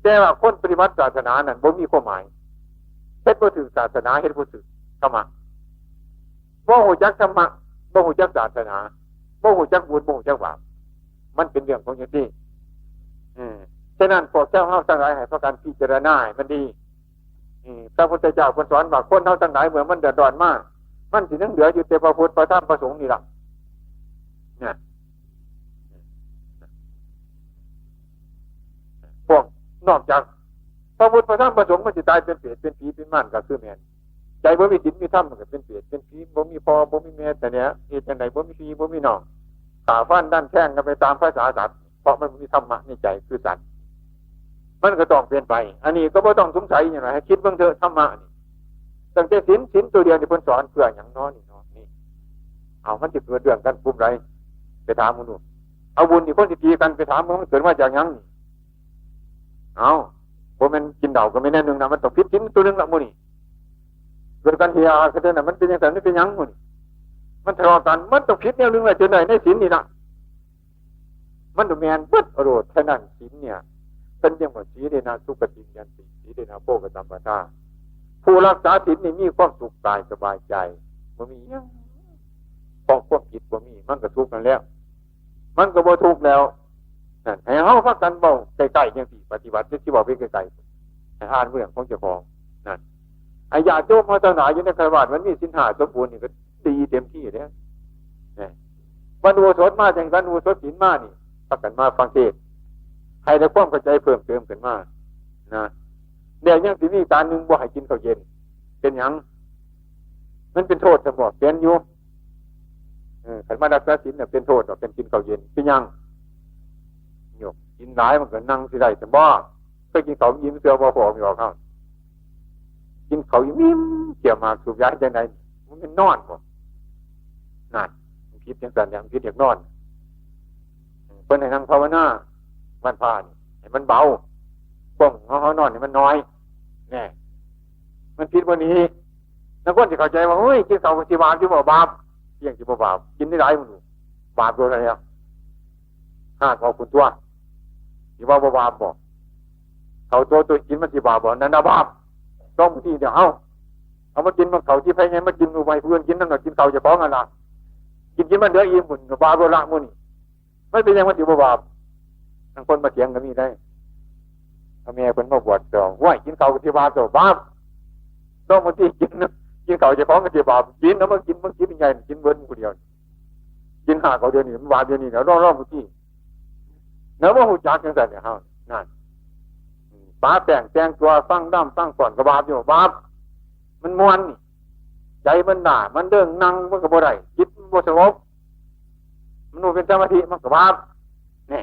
แต่ว่าคนปฏิบัติศาสนานั้นบ่มีความหมาย เฮ็ดบ่ถืกศาสนา เฮ็ดบ่ถืกธรรมะ บ่รู้จักธรรมะ บ่รู้จักศาสนา บ่รู้จักบุญ บ่รู้จักบาป มันเป็นเรื่องของจั่งซี้ อืม ฉะนั้นพวกเจ้าเฮาทั้งหลายให้พากันพิจารณาให้มันดี อืม พระพุทธเจ้าเพิ่นสอนว่าคนเฮาทั้งหลายเมื่อมันเดือดร้อนมา มันสิยังเหลืออยู่แต่พระพุทธพระธรรมพระสงฆ์นี่ล่ะ เนี่ย พวกนอกจากพระพุทธพระธรรมพระสงฆ์ มันสิตายเป็นเปรตเป็นผีเป็นมารก็คือแม่น ใจบ่มีศีลมีธรรมมันก็เป็นเปรตเป็นผี บ่มีพ่อบ่มีแม่ แต่เนี่ยเฮ็ดจั่งใดบ่มีพี่บ่มีน้อง ฆ่าฟันดันแทงกันไปตามภาษาสัตว์ เพราะมันบ่มีธรรมะในใจคือสัตว์ มันก็ต้องเป็นไป อันนี้ก็บ่ต้องสงสัยหยังหลาย ให้คิดเบิ่งเถอะ ธรรมะนี่ ตั้งแต่ศีล ศีลตัวเดียวนี่เพิ่นสอนเพื่อหยังน้อนี่เนาะ นี่ เอา มันสิเกิดเรื่องกันกลุ่มใด ไปถามมึงดู เอา บุญนี่คนสิตีกัน ไปถามมึง มันเกิดมาจากหยังนี่ เอา บ่แม่นกินเหล้าก็แม่นแนวหนึ่งนะ มันต้องผิดศีลตัวหนึ่งละหมู่นี่ เกิดกันเหียกันเด้อน่ะ มันเป็นจั่งซั่น มันเป็นหยังหมู่นี่ มันทะเลาะกัน มันต้องผิดแนวหนึ่งละ จนได้ในศีลนี่ล่ะ มันต้องแม่นเบิดโลด ฉะนั้นศีลเนี่ย เพิ่นเรียกว่า สีเลนะสุขติงยันติ สีเลนะโภคสัมปทา ผู้รักษาศีลนี่มีความสุขกายสบายใจ บ่มีหยัง เพราะความผิดบ่มี มันก็สุขนั่นแหละ มันก็บ่ทุกข์แล้ว นั่น ให้เฮาพากันเว้าใกล้ๆจั่งซี้ ปฏิบัติจั่งซี้ เว้าไปไกลๆ ให้อ่านเรื่องของเจ้าของ นั่น ไอ้ญาติโยมเฮาทั้งหลายอยู่ในคฤหัสถ์ มันมีศีลห้าสมบูรณ์นี่ก็ดีเต็มที่แล้ว นี่ วันอุโบสถมาจั่ง วันอุโบสถศีลมานี่ พากันมาฟังเทศน์ ให้ได้ความเข้าใจเพิ่มเติมขึ้นมา นะ แล้วยังสิมีการหนึ่ง บ่ให้กินข้าวเย็น เป็นหยัง มันเป็นโทษสมบ่ เป็นอยู่ เออ คันมารักษาศีลน่ะเป็นโทษดอก เป็นกินข้าวเย็น เป็นหยัง โยม กินหลายมันก็นั่งสิได้สมบ่ เคยกินข้าวอิ่มเทื่อบ่ พอมีออกข้าว กินข้าวอิ่มๆ เคี้ยวหมากสูบยาจั่งใด มันเป็นนอนบ่ นั่น มันผิดจั่งซั่นแหละ มันผิดอยากนอน เพิ่นให้นั่งภาวนา วันพระนี่ ให้มันเบา ความง่วงเฮานอนนี่มันน้อย แน่ มันผิดบ่นี้ ลางคนสิเข้าใจว่า โอ้ย กินข้าวก็สิบาปอยู่บ่ บาป เพียงสิบ่บาป กินได้หลายมื้อ บาปโดนแล้ว หากออกคุณตัว สิว่าบ่บาปบ่ เขาตัวตัวกินมันสิบาปบ่ นั่นน่ะบาป ต้องมื้อนี้เดี๋ยว เอ้า เอามากินมันเขาที่ไผไง มากินมื้อไว้เพื่อนกินนั่นน่ะ กินเขาเจ้าของนั่นล่ะ กินกินมันเหลืออิ่มพุ่น บาปโดนละมื้อนี้ มันเป็นหยังมันสิบ่บาป บางคนมาเถียงก็มีได้ เอาแม่เพิ่นมาบวชเจ้า ห้วย กินข้าวก็สิบาปเจ้า บาป ต้องมื้อนี้กิน กินข้าวเจ้าของก็สิบาป กินเอามากิน มากินใหญ่ กินเบิดมื้อเดียว กินหากเอาเดี๋ยวนี้ มันบาปเดี๋ยวนี้ เดี๋ยวลองๆมื้อนี้ แล้วบ่ฮู้จักจั่งซั่นเนี่ย เฮา นั่น ปะแป้งแต่งตัว ฟังลำฟังฟ้อนก็บาปอยู่ บาป มันม่วนนี่ ใจมันหน้า มันเด้งนั่งมันก็บ่ได้ จิตมันบ่สงบ มันบ่เป็นสมาธิ มันก็บาป นี่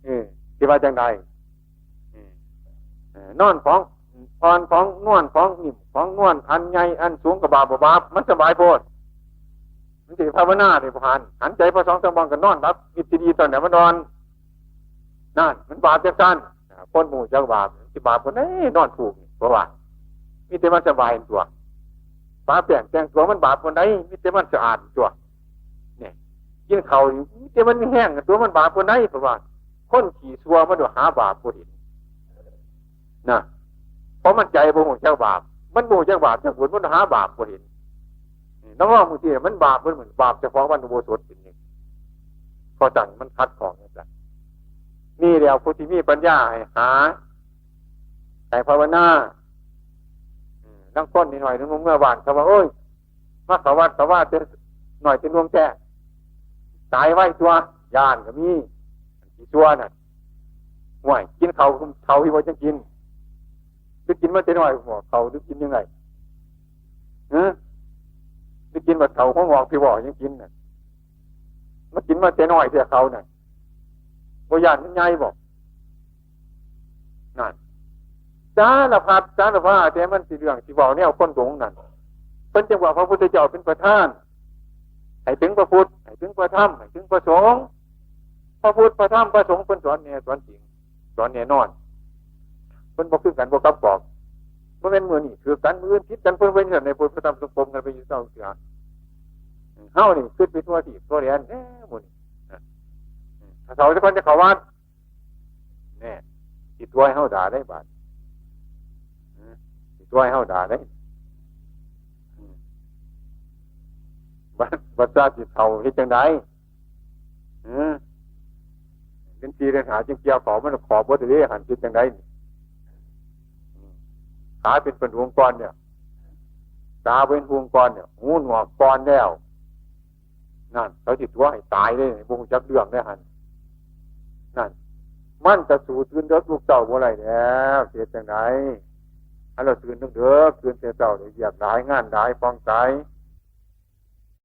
เออ สิว่าจั่งใด เออ เออ นอนของอ่อน ของนวล ของนิ่ม ของนวล อันใหญ่ อันสูงก็บาปบ่บาป มันสบายโพด มันสิภาวนาได้บ่หัน หันใจพอสองสามวันก็นอนหลับ มิตรดีตอนไหนมันนอน นั่น มันบาปจังซั่น อ่า คนหมู่จักบาป สิบาปคนใดนอนผูกนี่ เพราะว่า มีแต่มันสบายตัว ปะแป้งแต่งตัวมันบาปคนใด มีแต่มันสะอาดตัว เนี่ย กินข้าวนี่ มีแต่มันมีแห้งตัว มันบาปคนใด เพราะว่า คนขี้ชั่วมันหาบาปบ่เห็น นะ เพราะมันใจบ่ฮู้จักบาป มันบ่ฮู้จักบาปจักบุญ มันหาบาปบ่เห็น นี่ นักร้องบางทีมันบาป มันเหมือนบาปเฉพาะวันอุโบสถเป็นหนึ่ง เพราะจั่งมันขัดข้องจั่งซั่น นี่แหละผู้ที่มีปัญญาให้หา ให้ภาวนา อืม ลางคนนิดหน่อยนึงเมื่อวานเขาว่า โอ้ย มาเข้าวัดเข้าวาแต่น้อยแต่หนุ่มแท้ ตายไวตัว ย้านก็มี ขี้ชั่วน่ะ ห้วย กินข้าว ข้าวที่ว่าจังกิน คือกินมาแต่น้อย หัวข้าวหรือกินยังไง ฮะ หรือกินบัดข้าวหัวงอกที่ว่ายังกินน่ะ มากินมาแต่น้อยเสียข้าวน่ะ บ่ย้านมันใหญ่บ่ นั่น สารพัดสารพัด แต่มันสิเรื่องสิเว้าแนวคนหลงนั่น เพิ่นจึงว่าพระพุทธเจ้าเป็นประธาน ให้ถึงพระพุทธ ให้ถึงพระธรรม ให้ถึงพระสงฆ์ พระพุทธ พระธรรม พระสงฆ์ เพิ่นสอนแน่สอนจริง สอนแน่นอน เพิ่นบ่คือกัน บ่กลับกอก บ่แม่นมื้อนี้ถือกัน มื้ออื่นผิดกัน เพิ่นเป็นจั่งซั่น ในพุทธธรรมสงฆ์ปนกันไปอยู่เศร้าเสีย เฮานี่คิดไปทั่วทีบทั่วแดนแท้มื้อนี้นะ ถ้าเฒ่าแต่ก่อนจะเข้าวัด แน่ สิตัวให้เฮาด่าได้บาด อืม สิตัวให้เฮาด่าได้ อืม บัด บัดซาสิเฒ่าเฮ็ดจั่งใด อืม เป็นสี่เดือนหาจึงเกี่ยวเขา มันขอบบ่ได้หั่น เฮ็ดจั่งใดนี่ อืม ขาเป็นปานดวงก้อนเนี่ย ตาเป็นพุงก่อนเนี่ย หูหนวกก่อนแล้ว นั่น เขาสิตัวให้ตายเลย บ่รู้จักเรื่องเลยหั่น นั่น มันก็สู้ตื่นเดิกลุกเช้าบ่ได้แล้ว สิเฮ็ดจั่งใด ให้เราตื่นเดิกๆ ตื่นแต่เช้า ได้เวียกหลาย งานหลาย ผ่องใส